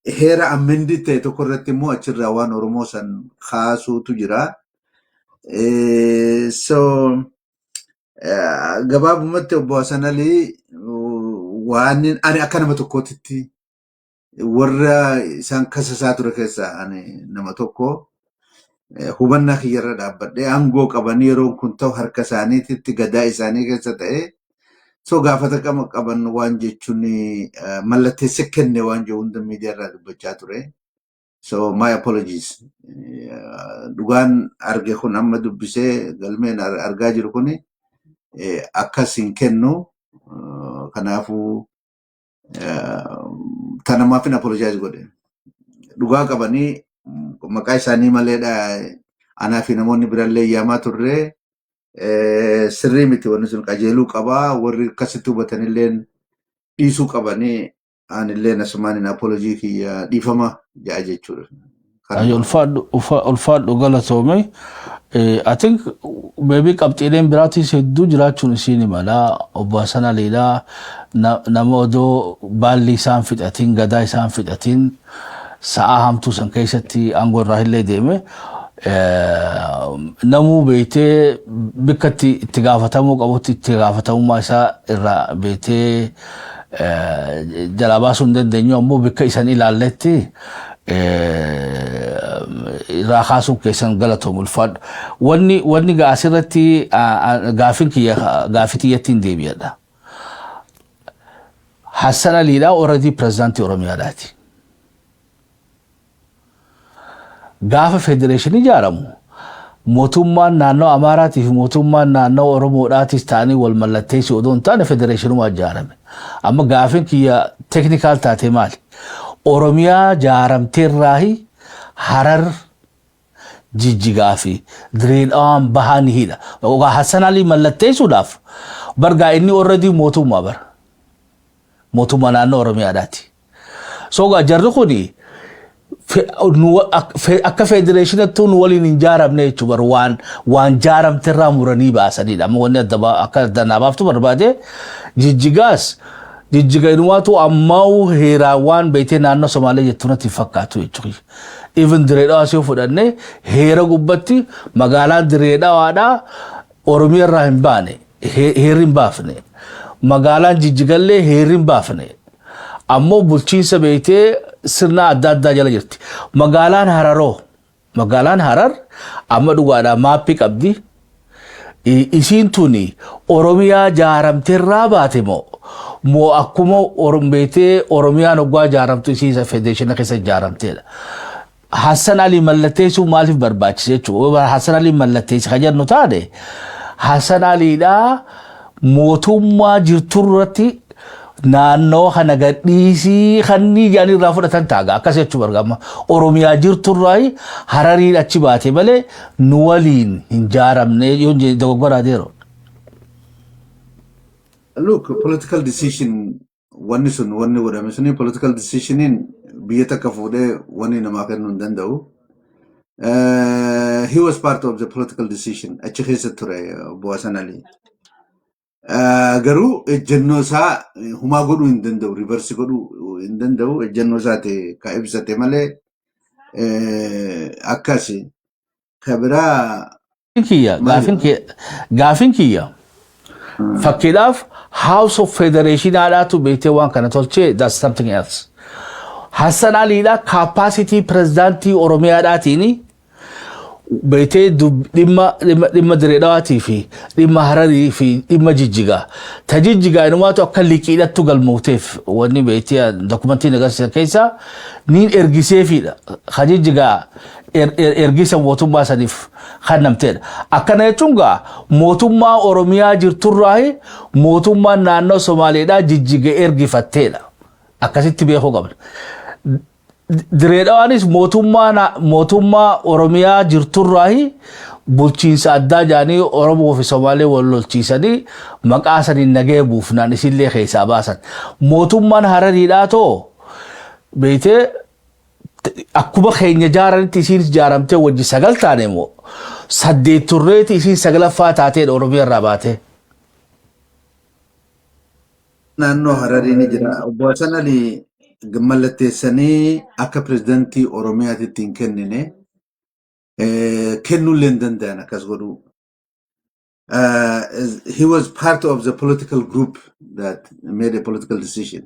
heera amend ta'e tokko irratti immoo achirraa waan Oromoo san kaasuutu jira. So gabaabumatti obbo Hasan Alii waan ani akka nama tokkootitti warra isaan kasasaa ture keessaa ani nama tokko, hubannaa kiyyarra dhaabbadhee, aangoo qabanii yeroon kun ta'u harka isaaniititti gadaa isaanii keessa ta'e, so gaafata qaban waan jechuun mallatteessa kenne waan jiru hunda miidiyaa irraa dubbachaa ture. So my apologies. Dhugaan arge kun, amma dubbisee galmeen argaa jiru kun akkas hin kennu. Kanaafuu tanamaafin apologize godhe. Dhugaa qabanii, maqaa isaanii maleedha anaa fi namoonni birallee yaamaa turre. Sirrii miti, wanni sun qajeeluu qabaa. Warri akkasitti hubatanillee dhiisuu qabanii, anillee asumaan apology kiyya dhiifama ja'a jechuudha. Ay, ulfaadhu, ulfaadhu, galatoome. I think maybe qabxiileen biraatis hedduu jiraachuun isiin mala. Obbo Hassan Aliidhaa nama odoo baalli isaan fixatiin, gadaa isaan fixatiin, sa'aa hamtuu san keessatti aangoo irraa illee deeme. Namuu beektee bikka itti gaafatamuu qabutti itti gaafatamummaa isaa irraa beektee jalaa baasuu hin dandeenyu, ammoo bikka isan ilaalletti irraa kaasuun keessan galatoomu, ulfaadhu. Wanni asirratti gaafin kiyya gaafii tiyyatti hin deebi'adha. Hassan Aliidhaa already pirezidaantii Oromiyaadhaati. Gaafa federeeshinii ijaaramu mootummaan naannoo Amaaraatii fi mootummaan naannoo Oromoodhaatis ta'anii wal mallatteessuu odoo hin taane federeeshinumaa ijaarame. Amma gaafin kiyya technical taate maali? Oromiyaa ijaaramteerraahi Harar, Jijjigaa fi Direedhawaan bahaa ni hidha. Hassan Alii mallatteessuudhaaf bargaa inni already mootummaa bara. Mootummaa naannoo Oromiyaadhaati. So gaa jarri kuni akka federeeshinattuu nu waliin hin jaaramne jechuudha, bar waan jaaramterraa muranii baasanidha. Amma wanni adda akka adda naa baaftu barbaade, Jijjigaas Jijjiga inumaatu ammaa'u heeraan waan beektee naannoo Somaalee jettu natti hin fakkaatu jechuudha. Even Direedhawaas yoo fudhanne, heera gubbatti magaalaan Direedhawaadhaa Oromiyaa irraa hin baane, heerri hin baafne. Magaalaan Jijjigallee heerri hin baafne. Ammoo bulchiinsa beektee sirna adda addaa jala jirti. Magaalaan Hararoo, magaalaan Harar amma dhugaadhaa maappii qabdi. Isiin tuni Oromiyaa jaaramteerraa baate moo akkuma beektee Oromiyaan hoggaa jaaramtu isiin federeeshina keessa jaaramteedha? Hassan Ali mallatteessuu maaliif barbaachise jechuudha. Hassan Ali mallatteesse kan jennu taane, Hassan Aliidhaa mootummaa jirturratti naannoo kana gadhiisii kannii jedhanii irraa fudhatan taaga akkas jechuu bargaama. Oromiyaa jirturraa Harariin achi baate malee nu waliin hin jaaramne yoo dogoggoraa deero. Look, political decision wanni sun, wanni godhame suni political decisioniin biyya takka fuudhee wanni namaa kennuu hin danda'u. He was part of the political decision achi keessa ture obbo Hassan Ali. Garuu ejjennoo isaa humaa godhuu hin danda'u, reverse godhuu hin danda'u, ejjennoo isaati ka ibsate malee akkasi. Ka biraa Kiyya gaafin kiyya fakkiidhaaf House of Federation haadhaatu beektee waan kana tolchee, that's something else. Hassan Aliidha capacity pirezidaantii Oromiyaadhaatiin beektee dhimma Direedhawaatii fi dhimma Hararii fi dhimma Jijjigaa. Ta Jijjigaa inumaatu akka liqiidhattu galmoofteef wanni beektee dokumentiin agarsiisan keessaa niin ergiseefidha. Ka Jijjigaa ergisa mootummaa saniif kennamteedha. Akkana jechuun gaa mootummaa Oromiyaa jirturraa mootummaan naannoo Somaaleedhaa Jijjiga ergifatteedha. Akkasitti beekuu qabna. Direedhawaanis mootummaa Oromiyaa jirturraa bulchiinsa addaa jaanii Oromoo fi Somaalee wal lolchiisanii maqaa saniin nagee buufnaan isillee keessaa baasan. Mootummaan Harariidhaa too beektee akkuma keenya jaaranitti isiin jaaramtee wajji sagal taane moo saddeet turreeti isiin saglaffaa taateedha Oromiyaa irraa baate? Naannoo Hararii ni jira. Obbo Hassan Ali mallatteessanii akka pirezidantii Oromiyaatitti hin kennine, kennuullee hin danda'an akkas godhuu. He was part of the political group that made a political decision.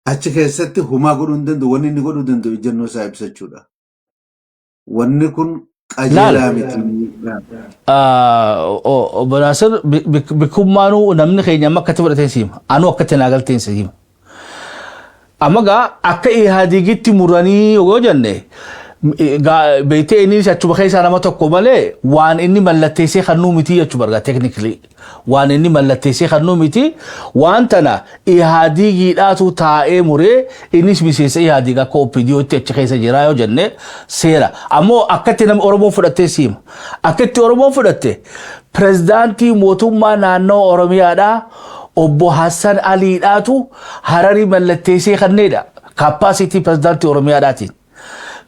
Achi keessatti humaa godhuu hin danda'u. Wanni inni godhuu danda'u ejjennoo isaa ibsachuudha. Wanni kun qajeelaa miti. Obbo Naasir, bikkummaanuu namni keenya amma akkatti fudhatee siima. Anuu akkatti naa galteen siima. Amma gaa akka Ihaadigitti muranii yoo jenne, beektee, inni achuma keessaa nama tokko malee waan inni mallatteessee kannuu miti jechuu bargaa. Technically waan inni mallatteessee kannuu miti. Waan tana Ihaadigiidhaatu taa'ee muree, innis miseensa Ihaadig akka OPDOtti achi keessa jira yoo jenne seera. Ammoo akkatti nama Oromoon fudhattee siima. Akkatti Oromoon fudhatte, pirezidaantii mootummaa naannoo Oromiyaadhaa obbo Hassan Aliidhaatu Hararii mallatteessee kanneedha. Capacity pirezidaantii Oromiyaadhaatiin.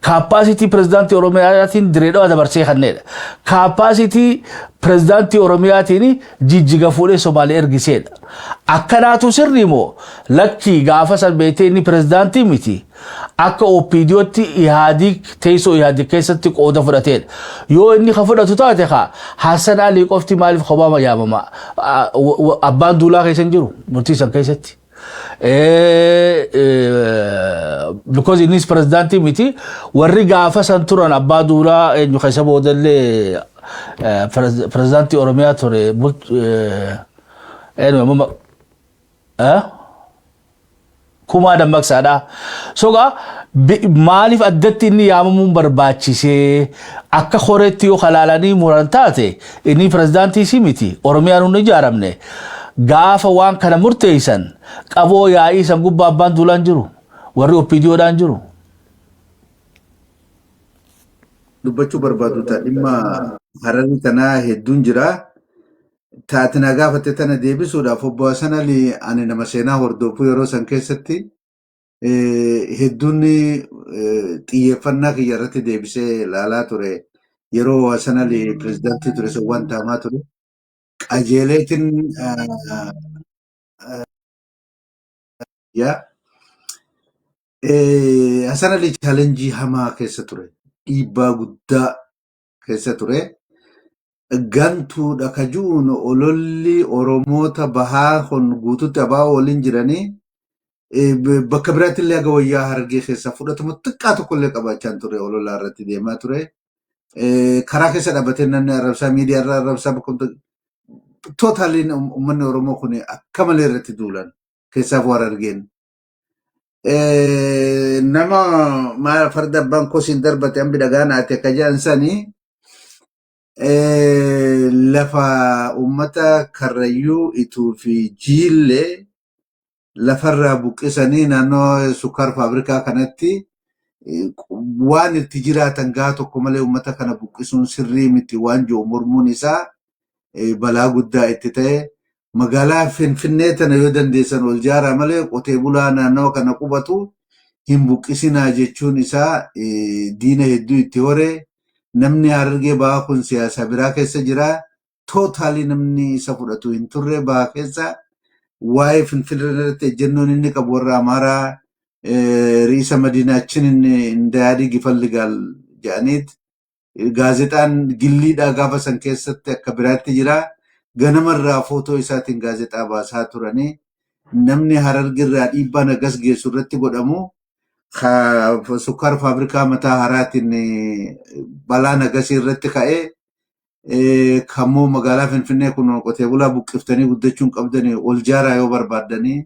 Capacity pirezidaantii Oromiyaatiin Direedhaa dabarsee kanneedha. Capacity pirezidaantii Oromiyaatiin Jijjiga fuudhee Somaalee ergiseedha. Akkanaatu sirrii moo lakkii? Gaafa san beektee, inni pirezidaantii miti. Akka OPDOtti Ihaadig, teessoo Ihaadig keessatti qooda fudhateedha. Yoo inni ka fudhatu taate, ka Hassan Alii qofti maaliif kophaa yaamama? Abbaan Duulaa keessa hin jiru murtii san keessatti. Because innis pirezidaantii miti. Warri gaafa san turan, Abbaa Duulaa eenyu keessa boodallee pirezidaantii Oromiyaa ture, eenyu, Kumaa Dammaqsaadha. Sogaa maaliif addatti inni yaamamuun barbaachisee? Akka horeetti yoo kalaalanii muran taate, inni pirezidaantii si miti. Oromiyaan hun ijaaramne. Gaafa waan kana murteessan qaboo yaa'ii san gubbaa Abbaan Duulaan jiru. Warri OPDOdhaan jiru. Dubbachuu barbaadu ta'a, dhimma Hararii tanaa hedduun jira. Taate na gaafatte tana deebisuudhaaf, obbo Hasan Ali, ani nama seenaa hordofuu, yeroo san keessatti hedduun xiyyeeffannaa kiyya irratti deebisee ilaalaa ture. Yeroo Hasan Ali pirezidaantii ture sun waan taamaa ture. Qajeeleetiin yaa Hasan Ali challenge hamaa keessa ture. Dhiibbaa guddaa keessa ture. Gantuudha ka ju'uun ololli Oromoota bahaa kun guututti abaa waliin jiranii bakka biraatti illee haga wayyaa Harargee keessaa fudhatama xiqqaa tokko illee qabaachaa hin turre, ololaa irratti deemaa ture. Karaa keessa dhaabbatee namni arrabsaa, miidiyaa irraa arrabsaa, bakka totally uummanni Oromoo kun akka malee irratti duulan, keessaaf Harargeen. Nama maal farda abbaan kosiin darbate hambi dhagaa naate akka jedhan sanii, lafa uummata Karrayyuu, Ituu fi Jiillee lafarraa buqqisanii naannoo sukkaar faabrikaa kanatti waan itti jiraatan gaa tokko malee uummata kana buqqisuun sirrii miti waan jiru mormuun isaa balaa guddaa itti ta'e. Magaalaa Finfinnee tana yoo dandeessan ol jaaraa malee qotee bulaa naannawa kana qubatu hin buqqisinaa jechuun isaa diina hedduu itti hore. Namni Harargee Bahaa kun siyaasa biraa keessa jira. Totally namni isa fudhatu hin turre bahaa keessa. Waa'ee Finfinnee irratti ejjennoon inni qabu warra Amaaraa riisa madiinaachin እንዳያድግ ይፈልጋል jedhaniit gaazexaan gilliidhaa gaafa san keessatti akka biraatti jira. Ganamarraa footoo isaatiin gaazexaa baasaa turanii, namni Harargeerraa dhiibbaan akkas geessu irratti godhamu sukkaar faabrikaa mataa haraatiin balaan akkasii irratti ka'ee, kammoo magaalaa Finfinnee kun qotee bulaa buqqiftanii guddachuun qabdanii, ol jaaraa yoo barbaaddanii,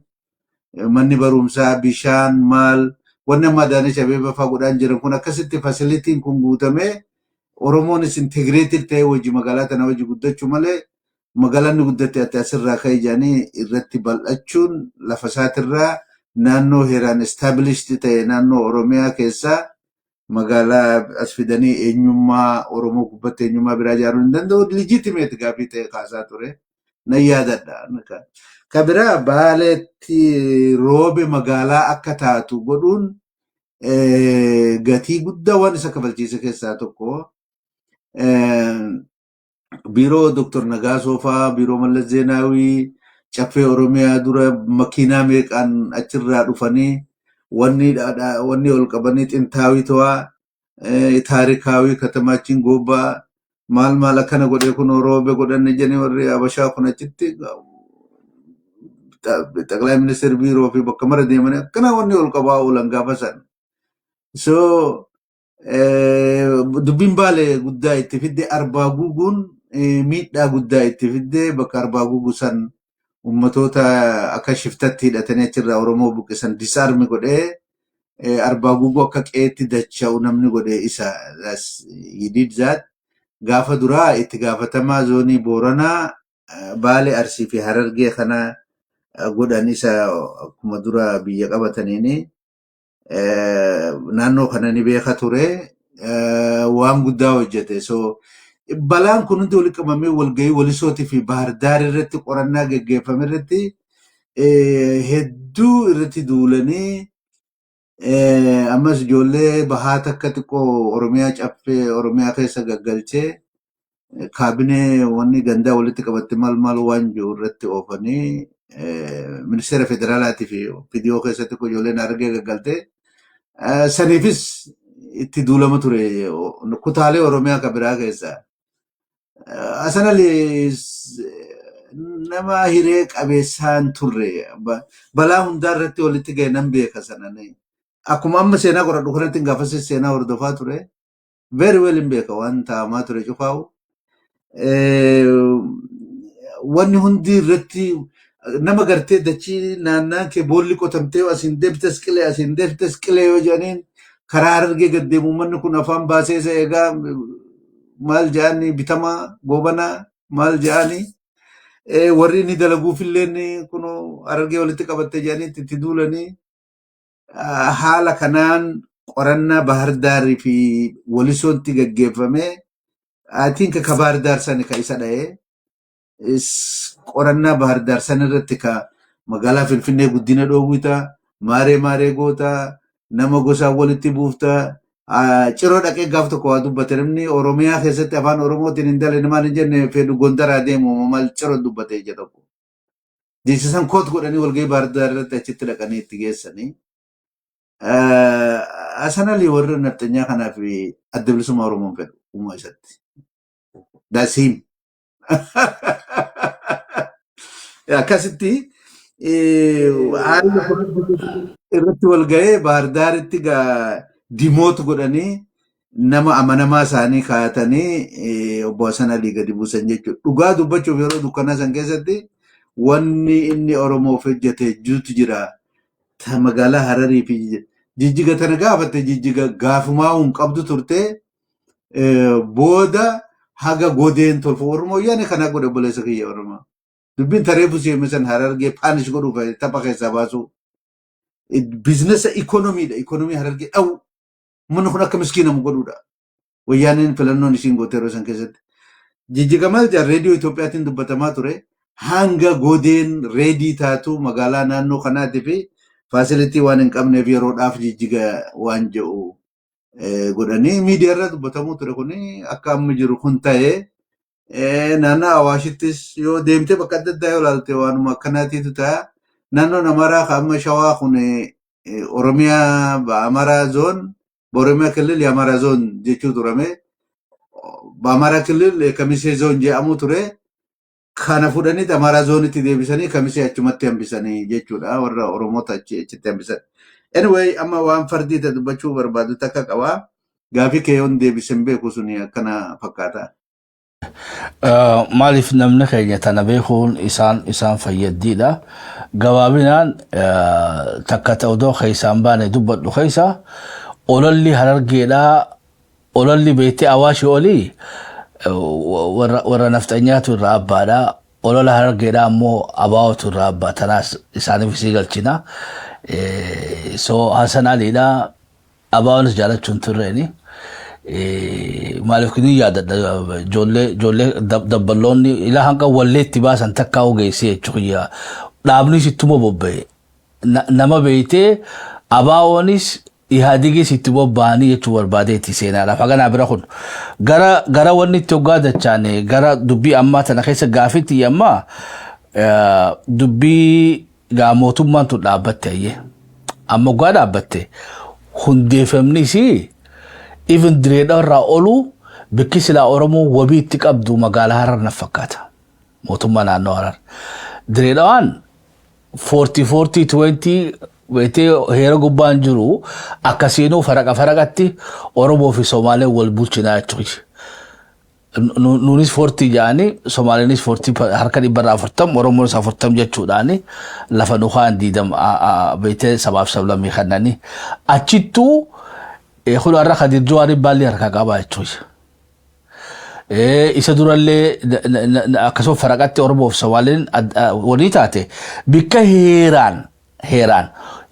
manni barumsaa, bishaan, maal, wanni amma Adaanech Abeebee fa'aa godhaan jiran kun akkasitti facilityn kun guutamee Oromoonis integrated ta'ee hojii magaalaa tana hojii guddachuu malee magaalaan ni guddatte ati asirraa ka'e jedhanii irratti bal'achuun lafa isaatirraa naannoo heeraan established ta'e naannoo Oromiyaa keessaa magaalaa as fidanii eenyummaa Oromoo gubbatti eenyummaa biraa ijaaruu hin danda'u, legitimate gaaffii ta'e kaasaa ture. Nan yaadadha. Ka biraa, Baaleetti Roobe magaalaa akka taatu godhuun gatii guddaa waan isa kafalchiise keessaa tokko. Biiroo Dr. Nagaasoo fa'aa, biiroo Mallas Zeenaawii, Caffee Oromiyaa dura makiinaa meeqaan achirraa dhufanii wanni ol qabanii xintaawii to'aa taarikaawii katamaachin gobbaa maal maal akkana godhee kun Roobe godhanne jedhanii warri Habashaa kun achitti xaqilaa ministeer biiroo fi bakka mara deemanii akkana wanni ol qabaa oolan gaafa san. So dubbiin Baalee guddaa itti fidde. Arbaa Guuguun miidhaa guddaa itti fidde. Bakka Arbaa Guuguu san Ummatoota akka shiftatti hidhatanii achirraa Oromoo buqqisan disarm godhee, Arbaa Guuguu akka qe'eetti dacha'u namni godhe isa. He did that. Gaafa duraa itti gaafatamaa zoonii Booranaa, Baalee, Arsii fi Harargee kana godhan isa. Akkuma dura biyya qabataniini naannoo kana ni beeka ture, waan guddaa hojjete. So balaan kun hundi walitti qabamee walgahii Walisootii fi Baahirdaar irratti qorannaa geggeeffame irratti hedduu irratti duulanii, ammas ijoollee bahaa takka xiqqoo Oromiyaa caffee Oromiyaa keessa gaggalchee, kaabinee wanni gandaa walitti qabatte maal maal waan jiru irratti oofanii, ministeera federaalaatii fi PDO keessatti ijoolleen Harargee gaggaltee saniifis itti duulama ture kutaalee Oromiyaa kan biraa keessa. Hasan Ali nama hiree qabeessaan turre, balaa hundaa irratti walitti ga'e nan beeka sanani. Akkuma amma seenaa qoradhu kanatti gaafas seenaa hordofaa ture. Very well hin beeka waan ta'amaa ture cufaa'u. Wanni hundi irratti nama gartee dachii naannaan kee boolli qotamtee asiin deemtes qilee, asiin deemtes qilee yoo jedhaniin, karaa Harargee gad deemu uummanni kun afaan baasee isa eegaa maal jedhanii, bitamaa goobanaa maal jedhanii, warri inni dalaguufillee kun Harargee walitti qabatte jedhanii itti duulanii, haala kanaan qorannaa Baahardaarii fi Walisootti gaggeeffame. I think ka Baahirdaar sani ka isa dha'ee qorannaa Baahirdaar san irratti ka magaalaa Finfinnee guddina dhoowwita, maaree maaree goota, nama gosaan walitti buufta. Ciroo dhaqee gaaf tokko waa dubbate, namni Oromiyaa keessatti afaan Oromootiin hin dalene maal hin jenne fedhu Gondaraa deemu maal ciroo dubbate ija tokko. Jecha san quote godhanii walgahii Baahirdaar irratti achitti dhaqanii itti geessanii. Hasan Ali warra nafxanyaa kanaaf Adda Bilisummaa Oromoon fedhu uumaa isatti. That's him. Akkasitti haalli kun irratti wal ga'ee Baahirdaaritti demote godhanii, nama amanamaa isaanii kaayatanii obbo Hasan Alii gadi buusan jechuudha. Dhugaa dubbachuuf yeroo dukkanaa san keessatti wanni inni Oromoof hojjete jirutu jira. Ta magaalaa Hararii fi Jijjiga tana gaafatte, Jijjiga gaafumaa hin qabdu turte, booda haga godeen tolfa Oromoo yaani kana godhe obboleessa kiyya Oromoo. Dubbiin taree busee san Harargee punish godhuuf tapha keessaa baasuu. Business ikonomiidha. Ikonomii Harargee dhawu. Uummanni kun akka miskiinamu godhuudha. Wayyaaneen filannoon isiin goote yeroo san keessatti. Jijjiga maal jedhan, reediyoo Itoophiyaatiin dubbatamaa ture. Hanga godeen ready taatu magaalaa naannoo kanaatii fi facility waan hin qabneef yeroodhaaf Jijjiga waan jedhu godhanii miidiyaa irra dubbatamuu ture. Kuni akka amma jiru kun ta'ee, naannoo Awaashittis yoo deemtee bakka adda addaa yoo ilaalte waanuma akkanaatiitu ta'a. Naannoon Amaaraa kan amma Shawaa kun Oromiyaa በአማራ ዞን በኦሮሚያ ክልል የአማራ ዞን jechuu turame. በአማራ ክልል ከሚሴ ዞን jedhamu ture. Kana fudhanii Amaaraa zoonitti deebisanii Kamisee achumatti hambisanii jechuudha. Warra Oromoota achitti hambisan. Anyway, amma waan fardii ta'e dubbachuu barbaadu takka qabaa. Gaafii kee yoon deebisen beeku suni akkana fakkaata. Maaliif namni keenya tana beekuun isaan fayyaddiidha. Gabaabinaan takka ta'u odoo keessaan baane dubbadhu keessa ololli Harargeedhaa, ololli beektee Awaashii olii warra nafxanyaatu irraa abbaadha. Olola Harargeedhaa ammoo abaawatu irraa abbaa, tanaas isaaniif isii galchina. So Hasan Aliidhaa abaawwanis jaalachuun turreeni. Maaliif kini yaadadha, ijoollee dabballoonni ilaa hanga walleetti baasan takkaa ogeessee jechuudha. Dhaabnis ittuma bobba'e. Nama beektee abaawwanis Ihaadigis itti bobba'anii jechuu barbaadeetti seenaadhaaf. Haganaa bira kun gara wanni itti hoggaa dachaane gara dubbii ammaa tana keessa gaafitti ammaa dubbii gaa mootummaan tun dhaabbatte ayyee. Amma hoggaa dhaabbatte hundeeffamni isii even direedha irraa oluu bikki silaa Oromoo wabii itti qabdu magaalaa Harar na fakkaata. Mootummaa naannoo Harar. Direedhaan 40 40 20 beektee heera gubbaan jiru akkasiinuu faraqa faraqatti Oromoo fi Somaaleen wal bulchinaa jechuudha. Nuunis 40 jedhanii, Somaaliinis 40, harka 40% Oromoonis 40 jechuudhaani lafa nukaan diidam beektee sabaaf sablammii kannanii achittuu kun har'a Kadir Jawaar baalli harkaa qabaa jechuudha. Isa durallee akkasuma faraqatti Oromoof Somaaliin walii taate bikka heeraan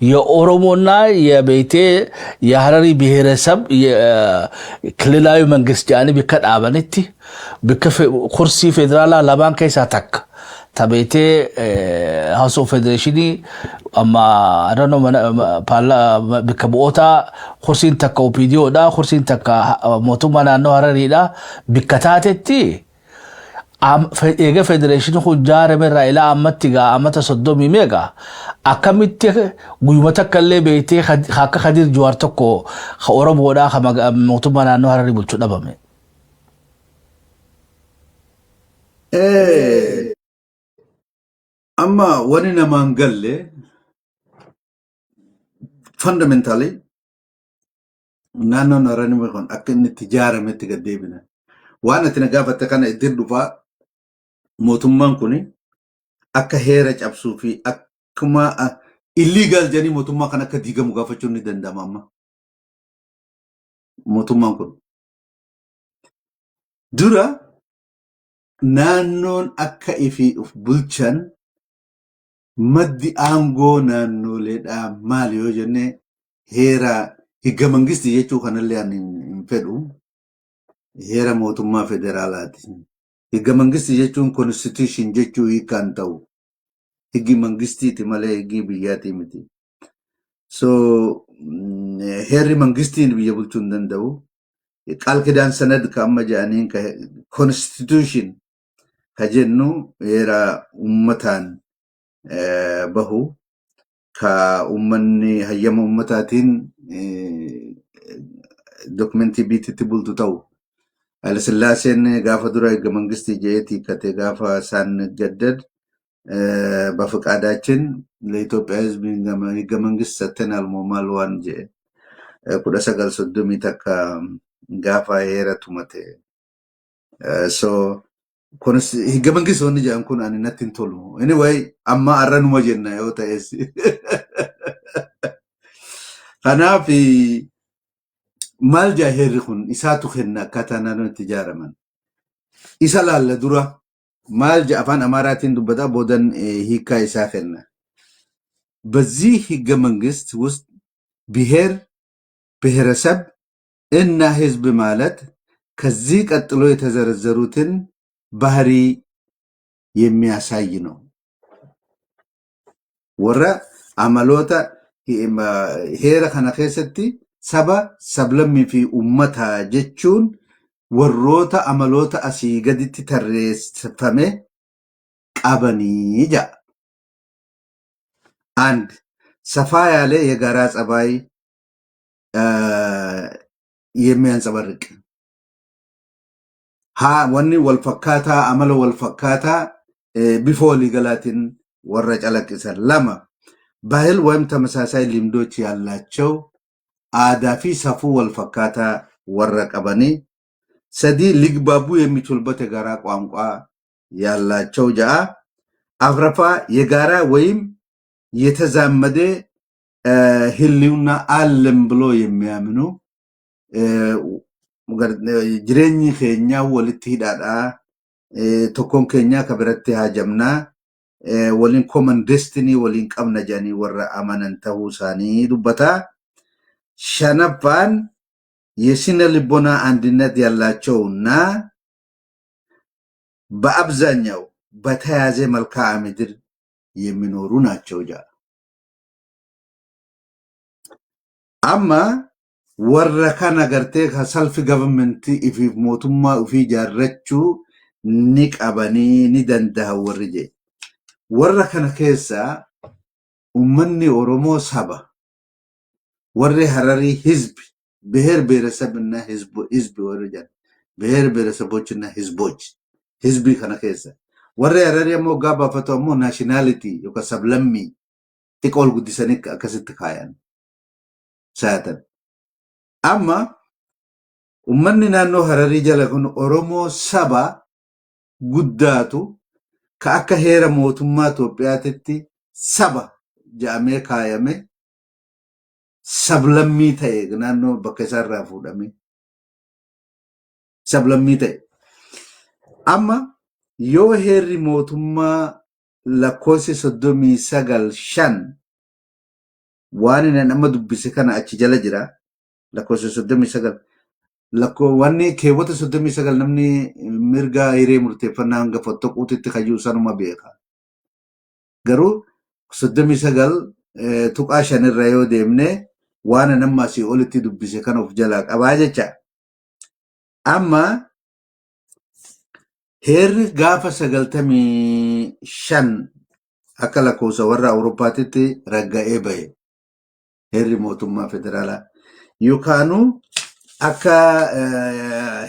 የኦሮሞና የቤቴ የሀረሪ ብሔረሰብ ክልላዊ መንግስት jedhanii bikka dhaabanitti, bikka kursii federaalaa lamaan keessaa takka tabeetee House of Federation amma, I don't know, bikka bu'oota kursiin takka OPDOdha, kursiin takka mootummaa naannoo Harariidha, bikka taatetti eega federeeshinii kun jaarame irraa ilaa ammatti gaa ammata 30 meeqa akkamitti guyyuma takka illee beektee akka Kadir Jawaar tokko ka Oromoodhaa ka mootummaa naannoo Hararii bulchuu dhabame? Amma wani namaan galle fundamentally naannoon Hararii kun akka inni itti ijaarametti gad deebina. Waan ati na gaafatte kana ittiin dhufaa. Mootummaan kun akka heera cabsuu fi akkuma illegal jedhanii mootummaa kan akka diigamu gaafachuun ni danda'ama amma. Mootummaan kun dura naannoon akka ifii of bulchan, maddi aangoo naannoleedhaa maali yoo jenne, heera higga mangistii jechuu kanallee ani hin fedhu. Heera mootummaa federaalaati. Higga mangistii jechuun constitution jechuu hiikaan ta'u. Higgi mangistiiti malee higgi biyyaatii miti. So heerri mangistiin biyya bulchuu hin danda'u. ቃል ኪዳን ሰነድ ka amma jedhaniin ka constitution ka jennu heera ummataan bahu, ka ummanni hayyama ummataatiin dokumentii biititti bultu ta'u. Hayilasillaaseen gaafa dura higga mangistii jedhee hiikkate gaafa isaan gaddad በፈቃዳችን ለኢትዮጵያ ሕዝብ ህገ መንግስት ሰጥተናል ሞማል waan jedhe 1931 gaafa heera tumate. So kunis higga mangistii wanni jedhan kun ani natti hin tolu. Anyway, amma har'a numa jenna yoo ta'es. Kanaaf maal jaa heerri kun? Isaatu kenna akkaataa naannoon itti ijaaraman. Isa laalla dura maal jaa? Afaan Amaaraatiin dubbata, boodan hiikkaa isaa kenna. በዚህ ህገ መንግስት ውስጥ ብሔር፣ ብሔረሰብ እና ህዝብ ማለት ከዚህ ቀጥሎ የተዘረዘሩትን ባህሪ የሚያሳይ ነው። Warra amaloota heera kana keessatti saba, sablammii fi ummata jechuun warroota amaloota asii gaditti tarreeffame qabanii jedha. አንድ፣ ሰፋ ያለ የጋራ ጸባይ የሚያንጸባርቅ haa wanni wal fakkaataa, amala wal fakkaataa bifa waliigalaatiin warra calaqqisan. Lama, ባህል ወይም ተመሳሳይ ልምዶች ያላቸው፣ aadaa fi safuu wal fakkaataa warra qabanii. Sadi, ሊግባቡ የሚችሉበት የጋራ ቋንቋ ያላቸው ja'a. Afraffaa, የጋራ ወይም የተዛመደ ህልውና አለን ብሎ የሚያምኑ፣ jireenyi keenya walitti hidhaadha. Tokkoon keenya ka biratti haajamnaa. Waliin common destiny waliin qabna jedhanii warra amanan ta'uu isaanii dubbata. Shanaffaan, የስነ ልቦና አንድነት ያላቸውና በአብዛኛው በተያዘ መልክዓ ምድር የሚኖሩ ናቸው jedha. Amma warra kana gartee ka self government ifiif mootummaa ofii ijaarrachuu ni qabanii ni danda'a warri jedhe. Warra kana keessaa ummanni Oromoo saba, warri Hararii ህዝብ, ብሔር ብሔረሰብና ህዝብ warri jedhan, ብሔር ብሔረሰቦችና ህዝቦች ህዝቢ kana keessa. Warri Hararii ammoo hoggaa baafatu ammoo nationality yookaan sablammii xiqqoo ol guddisanii akkasitti kaayan. Saatan. Amma Uummanni naannoo Hararii jala kun Oromoo saba guddaatu ka akka heera mootummaa Itoophiyaatitti saba jedhamee kaayame sablammii ta'e naannoo bakka isaarraa fuudhame sablammii ta'e. Amma yoo heerri mootummaa lakkoofsi 39(5) waan inni amma dubbise kana achi jala jira, lakkoofsa 39, wanni keewwata 39, namni mirga hiree murteeffannaa hanga fottoquutitti kayyuu sanuma beeka. Garuu 39.5 irra yoo deemne waan amma asii olitti dubbise kana of jalaa qabaa jecha. Amma heerri gaafa 95 akka lakkoofsa warra Awurooppaatitti ragga'ee bahe, heerri mootummaa federaalaa yookaanuu akka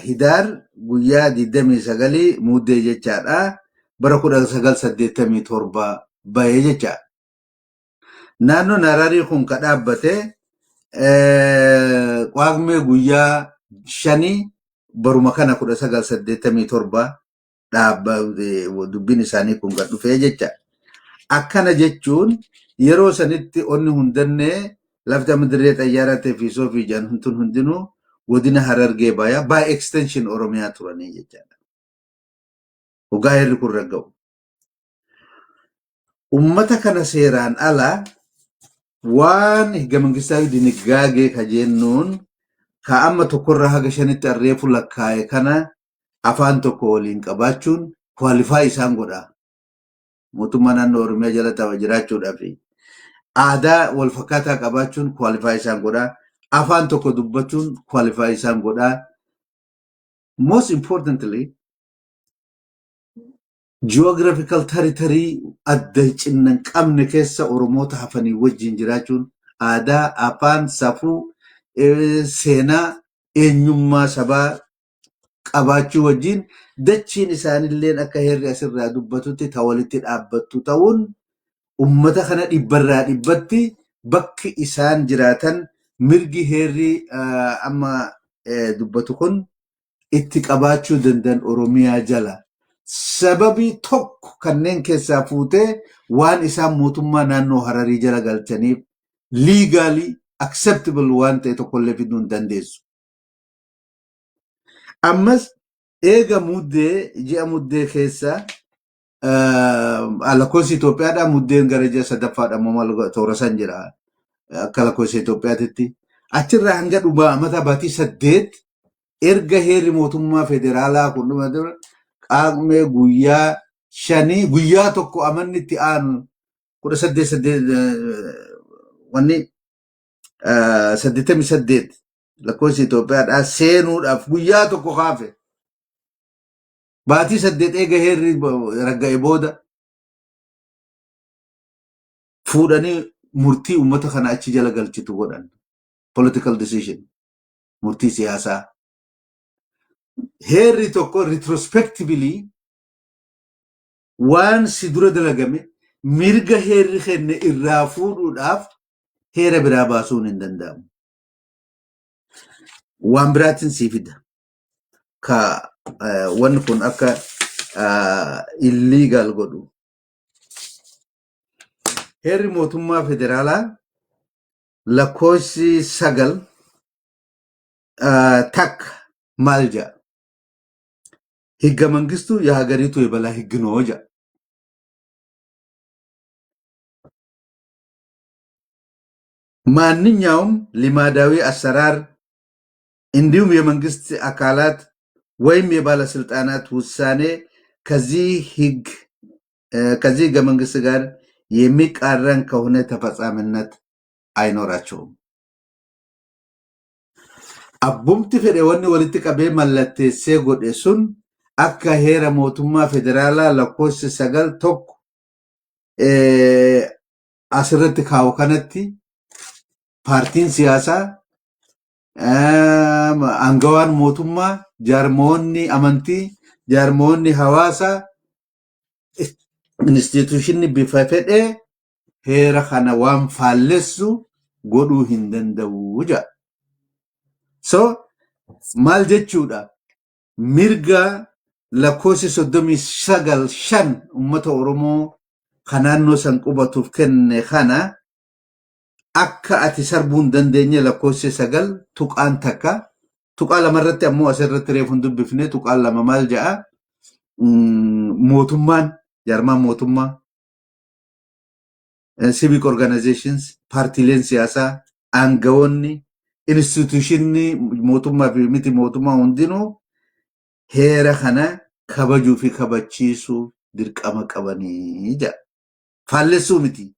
Hidaar guyyaa 29 Muddee jechaadha, bara 1987 bahe jecha. Naannoon Hararii kun ka dhaabbate Qaaqmee guyyaa 5 baruma kana 1987 dhaabba dubbiin isaanii kun gad dhufee jecha. Akkana jechuun yeroo sanitti onni hundannee lafti amma dirree xayyaaraa ta'e fi soofii jedhan tun hundinuu godina Harargee Bayaa, by extension Oromiyaa turanii jechaadha. Hoggaa heerri kun ragga'u. Ummata kana seeraan ala waan ህገ መንግስታዊ ድንጋጌ ka jennuun ka amma tokkorraa haga shanitti arreefu lakkaa'e kana afaan tokko waliin qabaachuun qualify isaan godha. Mootummaa naannoo Oromiyaa jala ta'a jiraachuudhaaf aadaa wal fakkaataa qabaachuun qualify isaan godha. Afaan tokko dubbachuun qualify isaan godha. Most importantly, geographical territory adda cinna hin qabne keessa Oromoota hafanii wajjin jiraachuun aadaa, afaan, safuu, seenaa, eenyummaa sabaa qabaachuu wajjin dachiin isaanilleen akka heerri asirraa dubbatutti ta walitti dhaabbattu ta'uun ummata kana dhibbarraa dhibbatti bakki isaan jiraatan mirgi heerri amma dubbatu kun itti qabaachuu danda'an Oromiyaa jala. Sababii tokko kanneen keessaa fuutee waan isaan mootummaa naannoo Hararii jala galchaniif legally acceptable waan ta'e tokkollee fiduu hin dandeessu. Ammas eega Muddee, ji'a Muddee keessa, lakkoofsi Itoophiyaadhaa Muddeen gara ji'a sadaffaadha moo maal toora san jira akka lakkoofsa Itoophiyaatitti. Achirraa hanga dhumaa amata baatii 8 erga heerri mootummaa federaalaa kun dhuma dura Qaaqmee guyyaa 5 guyyaa tokko amanni itti aanu 18 8 wanni 88 lakkoofsa Itoophiyaadhaa seenuudhaaf guyyaa tokko kaafe. Baatii 8 eega heerri ragga'e booda fuudhanii murtii uummata kana achi jala galchitu godhan. Political decision. Murtii siyaasaa. Heerri tokko retrospectively waan si dura dalagame mirga heerri kenne irraa fuudhuudhaaf heera biraa baasuun hin danda'amu. Waan biraatiin sii fida. Ka wanni kun akka illegal godhu. Heerri mootummaa federaalaa lakkoofsi 9(1) maal jedha? ህገ መንግስቱ የሀገሪቱ የበላይ ህግ ነው jedha. ማንኛውም ልማዳዊ አሰራር እንዲሁም የመንግስት አካላት ወይም የባለስልጣናት ውሳኔ ከዚህ ህገ መንግስት ጋር የሚቃረን ከሆነ ተፈጻሚነት አይኖራቸውም። Abbumti fedhe wanni walitti qabee mallatteessee godhe sun akka heera mootummaa federaalaa lakkoofsa 9(1) asirratti kaa'u kanatti paartiin siyaasaa, aangawaan mootummaa, jaarmoonni amantii, jaarmoonni hawaasaa, institution bifa fedhee heera kana waan faallessu godhuu hin danda'u jedha. So Maal jechuudha? Mirga lakkoofsi 39(5) uummata Oromoo kan naannoo san qubatuuf kenne kana akka ati sarbuu hin dandeenye lakkoofsi 9.1 tuqaa 2 irratti ammoo asirratti reefu hin dubbifne. Tuqaan 2 maal jedha? Mootummaan, jaarmaan mootummaa, civic organizations, paartiileen siyaasaa, aangawoonni, institution ni mootummaa fi miti mootummaa hundinuu heera kana kabajuu fi kabachiisuu dirqama qabanii jedha. Faallessuu miti.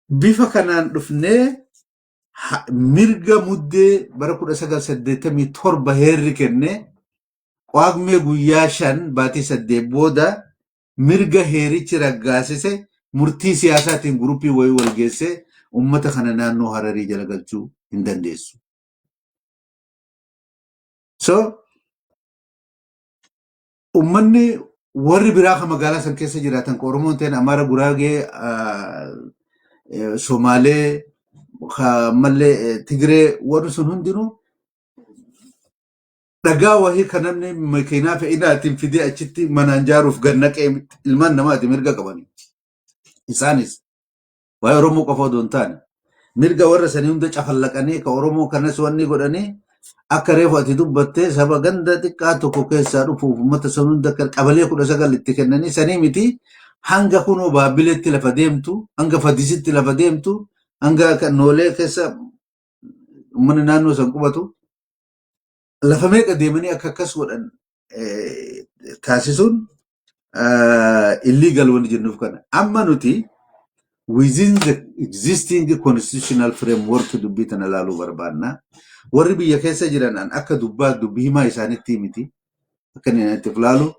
Bifa kanaan dhufnee mirga Muddee bara 1987 heerri kenne, Qaagmee guyyaa 5 baatii 8 booda mirga heerichi raggaasise murtii siyaasaatiin group ii wayii wal geessee uummata kana naannoo Hararii jala galchuu hin dandeessu. So uummanni warri biraa kan magaalaa san keessa jiraatan, kan Oromoon ta'in, Amaara, Guraagee, Somaalee, ammallee Tigree, warri sun hundinuu dhagaa wahii kan namni makiinaa fe'inaatiin fidee achitti manaan jaaruuf gannaqee ilmaan namaati, mirga qabani. Isaanis waa'ee Oromoo qofa odoo hin taane mirga warra sanii hunda cafallaqanii ka Oromoo kanas wanni godhanii, akka reefu ati dubbattee, saba ganda xiqqaa tokko keessaa dhufuuf uummata san hunda akka qabalee 19 itti kennanii sanii miti. Hanga kunoo Baabbileetti lafa deemtu, hanga Fadisitti lafa deemtu, hanga Noolee keessa uummanni naannoo san qubatu lafa meeqa deemanii akka akkas godhan taasisuun illegal wanni jennuuf kana. Amma nuti within the existing constitutional framework dubbii tana ilaaluu barbaanna. Warri biyya keessa jiran an akka dubbaa dubbii himaa isaanitti miti. Akka inni itti ilaalu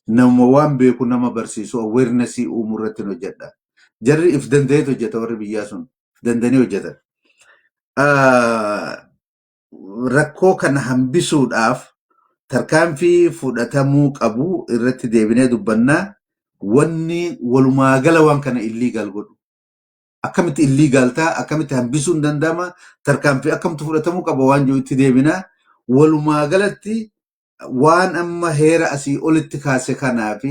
nama waan beeku nama barsiisu, awareness uumuu irratti hojjedha. Jarri if danda'eet hojjeta, warri biyyaa sun danda'anii hojjetan. Rakkoo kana hambisuudhaaf tarkaanfii fudhatamuu qabu irratti deebinee dubbannaa. Wanni walumaa gala waan kana illegal godhu. Akkamitti illegal ta'a? Akkamitti hambisuun danda'ama? Tarkaanfii akkamtu fudhatamuu qaba waan jiru itti deebinaa. Walumaa galatti waan amma heera asii olitti kaase kanaa fi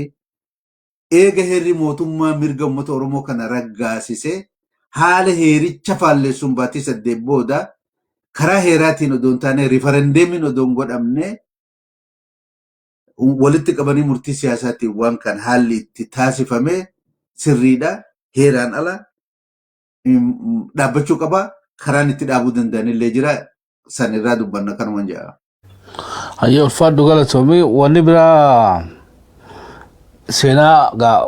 eega heerri mootummaa mirga uummata Oromoo kana raggaasise, haala heericha faallessuun baatii 8 booda karaa heeraatiin odoo hin taane, referendum iin odoo hin godhamne, walitti qabanii murtii siyaasaatiin waan kan haalli itti taasifame sirriidha. Heeraan ala dhaabbachuu qaba. Karaan itti dhaabuu danda'anillee jira. San irraa dubbanna, kanuman jedha. Hayyee, ulfaadhu, galatoomii. Wanni biraa seenaa gaa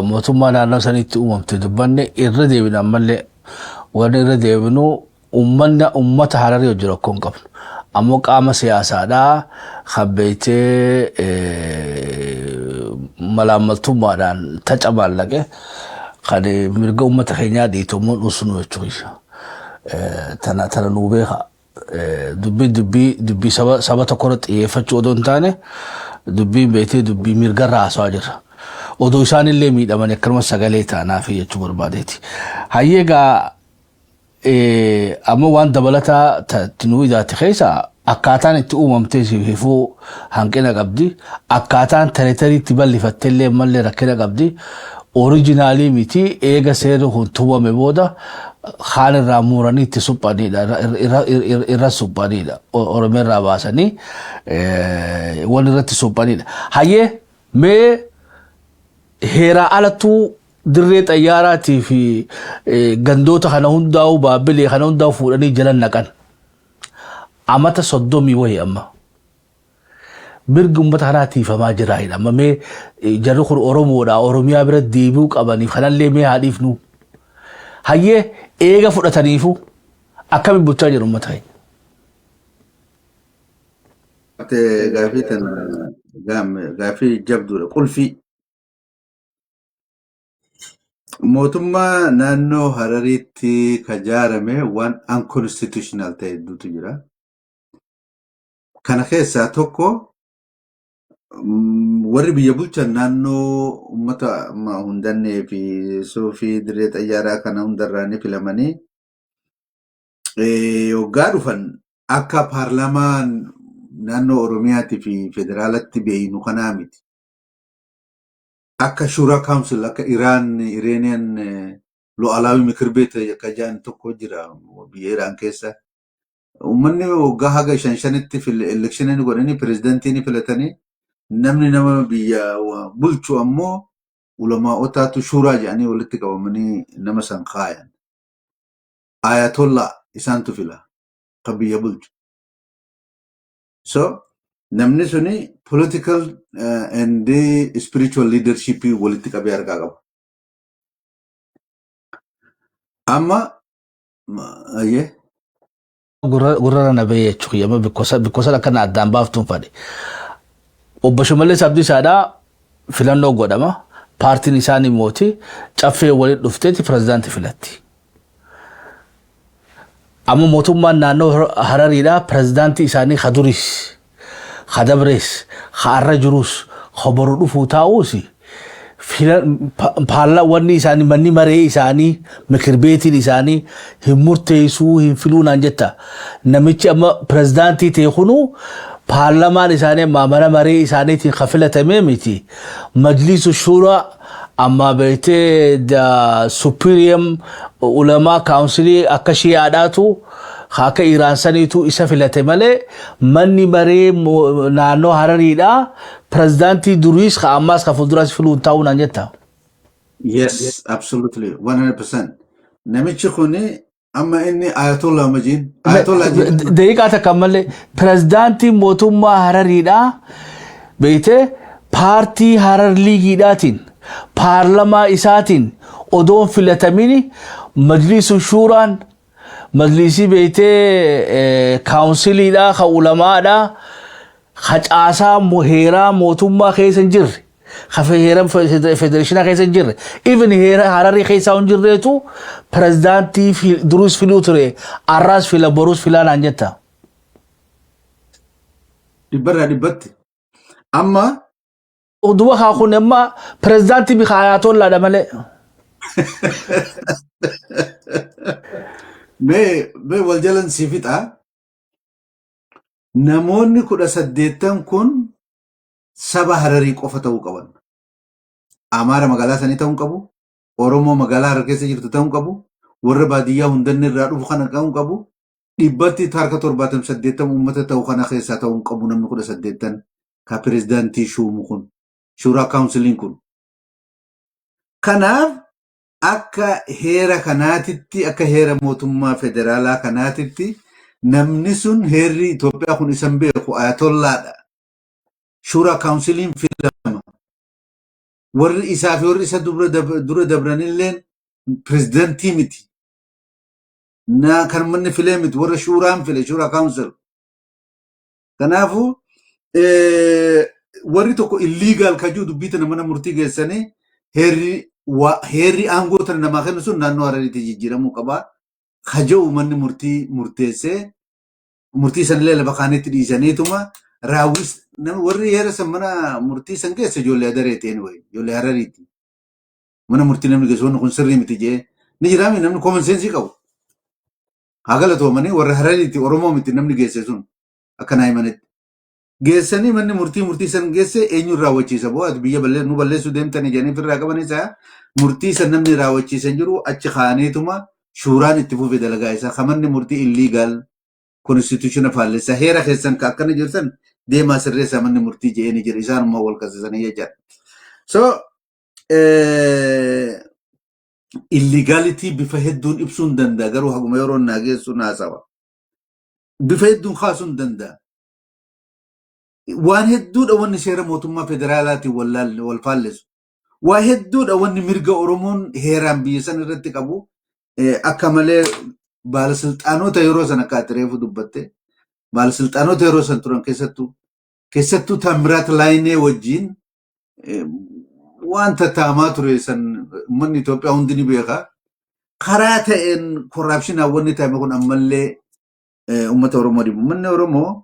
mootummaa naannoo sanitti uumamte dubbanne. Irra deebinu ammallee wanni irra deebinu uummanni uummata Hararii hojii rakkoo hin qabnu. Ammoo qaama siyaasaadhaa kan beektee malaammaltummaadhaan taca maallaqe kan mirga uummata keenyaa dhiitommoo dhusnu jechuudha. Tana nuu beeka. Dubbii dubbii saba tokko irratti xiyyeeffachuu odoo hin taane, dubbiin beektee dubbii mirgarraa haasawaa jirra. Odoo isaanillee miidhaman akkanuma sagalee taanaaf jechuu barbaadeeti. Hayyee, egaa ammoo waan dabalataa nuu idaate keessa akkaataan itti uumamtee hifuu hanqina qabdi. Akkaataan territory itti bal'ifatte illee ammallee rakkina qabdi. Original ii miti, eega seerri kun tumame booda kaan irraa muuranii itti suphanidha. Irra suphanidha. Oromiyaa irraa baasanii waan irratti suphanidha. Hayyee, mee heeraa alattuu dirree xayyaaraatii fi gandoota kana hundaa'u, Baabbilee kana hundaa'u fuudhanii jala naqan. Amata 30 wayi amma. Mirgi uummata kanaa tiifamaa jira. Amma mee jarri kun Oromoodha, Oromiyaa bira deebi'uu qabaniif kanallee mee haa dhiifnu. Hayyee, eega fudhataniifu akkamiin bulchaa jiru uummata keenya? Gaafii tana gaafii jabduudha. Qulfii. Mootummaa naannoo Harariitti ka jaarame waan unconstitutional ta'e hedduutu jira. Kana keessaa tokko warri biyya bulchan naannoo uummata hundannee fi suufii dirree xayyaaraa kana hundarraa ni filamanii. Waggaa dhufan akka paarlaamaan naannoo Oromiyaatii fi federaalatti beeynu kanaa miti. Akka Shura Council, akka Iraan, Iranian Lu'alaawi ምክር ቤት akka jedhan tokko jira biyya Iraan keessa. Uummanni waggaa haga shan shanitti election godhanii pirezidantii ni filatanii, namni nama biyya bulchu ammoo ulamaa'otaatu shuuraa jedhanii walitti qabamanii nama san kaayan. Ayatollah isaantu fila kan biyya bulchu. So namni suni political and spiritual leadership walitti qabee harkaa qaba. Amma ayyee. Gurra na bahee jechuudha. Amma bikkosa akkana addaan baaftuun fadhe. Obbo Shimallis Abdiisaadhaa filannoo godhama. Paartiin isaanii mooti caffee walitti dhufteeti pirezidaantii filatti. Amma mootummaan naannoo Harariidhaa pirezidaantii isaanii ka duris, ka dabrees, ka arra jirus, ka boru dhufuu taa'uus, wanni isaanii, manni maree isaanii, ምክር ቤት iin isaanii hin murteessuu, hin filuu naan jetta. Namichi amma pirezidaantii ta'e kunuu paarlamaan isaanii amma mana maree isaaniitiin ka filatamee miti. Majlisu shuuraa amma beektee supreme ulamaa council akka shi'aadhaatu akka Iraan saniitu isa filate malee, manni maree naannoo Harariidhaa pirezidaantii duriis ka ammaas ka fuulduraas filuun taa'uu naan jetta. Yes, absolutely, 100%. Namichi kuni amma inni Ayatollah Majiin. Ayatollah jiin. Daqiiqaa takka malee, pirezidaantii mootummaa Harariidhaa beektee paartii Harar Liigiidhaatiin paarlamaa isaatiin odoon filatamini, majlisu shuuraan, majlisii beektee council iidhaa ka ulamaadhaa, ka caasaa heeraa mootummaa keessa hin jirre, ka heera federeeshinaa keessa hin jirre, even heera Hararii keessa hin jirreetu pirezidaantii duruus filuu ture, arraas fila, boruus filaa naan jetta. Dhibbarraa dhibbatti. Amma Duba haa kun amma pirezidaantii bika ayatollaadha malee. Mee wal jalan si fixa. Namoonni 18 kun saba Hararii qofa ta'uu qaban. Amaara magaalaa sanii ta'uu qabu. Oromoo magaalaa Harar keessa jirtu ta'uu qabu. Warra baadiyyaa hundanni irraa dhufu kana ta'uu qabu. Dhibbatti harka 70, 80 uummata ta'u kana keessaa ta'uu qabu namni 18 ka pirezidaantii shuumu kun. Shuuraa council iin kun. Kanaaf akka heera kanaatitti, akka heera mootummaa federaalaa kanaatitti, namni sun heerri Itoophiyaa kun isan beeku ayatollaadha. Shuuraa council iin filama. Warri isaa fi warri isa dura dabranilleen pirezidantii miti. Na kan manni filee miti, warra shuuraan file, shuuraa council. Kanaafuu warri tokko illegal kajuu dubbii tana mana murtii geessanii, heerri aangoo tana namaa kennu sun naannoo Harariitti jijjiiramuu qaba. Kaja'u manni murtii murteessee, murtii sanillee lafa kaanitti dhiisaniituma raawwis warri heera san mana murtii san keessa ijoollee Hadareeti, anyway ijoollee Harariiti. Mana murtii namni geessu wanni kun sirrii miti jee ni jiraami, namni common sense qabu. Haa galatoomanii, warra Harariiti, Oromoo miti namni geesse sun akka naa himanitti. Geessanii manni murtii murtii san geesse, eenyuun raawwachiisa boo, ati biyya nu balleessuu deemtanii jedhanii ofirraa qaban isaa murtii san namni raawwachiisan jiru achi kaaniituma shuuraan itti fufe dalagaa isaa kan manni murtii illegal, constitution faallessa, heera keessan ka akkana jirtan deemaa sirreessaa manni murtii jedhee jira, isaanuma wal qasisanii jechaadha. So illegality bifa hedduun ibsuu hin danda'a, garuu haguma yeroo naa geessu naasawa. Bifa hedduun kaasuu hin danda'a. Waan hedduudha wanni seera mootummaa federaalaatiin wal faallessu. Waa hedduudha wanni mirga Oromoon heeraan biyya san irratti qabu akka malee baalasilxaanota yeroo san akka ati reefu dubbatte baalasilxaanota yeroo san turan keessattuu Taamiraat Laayinee wajjin waan tattaamaa ture san uummanni Itoophiyaa hundi ni beeka. Karaa ta'een corruption aan wanni ta'ame kun ammallee uummata Oromoo dhibu. Uummanni Oromoo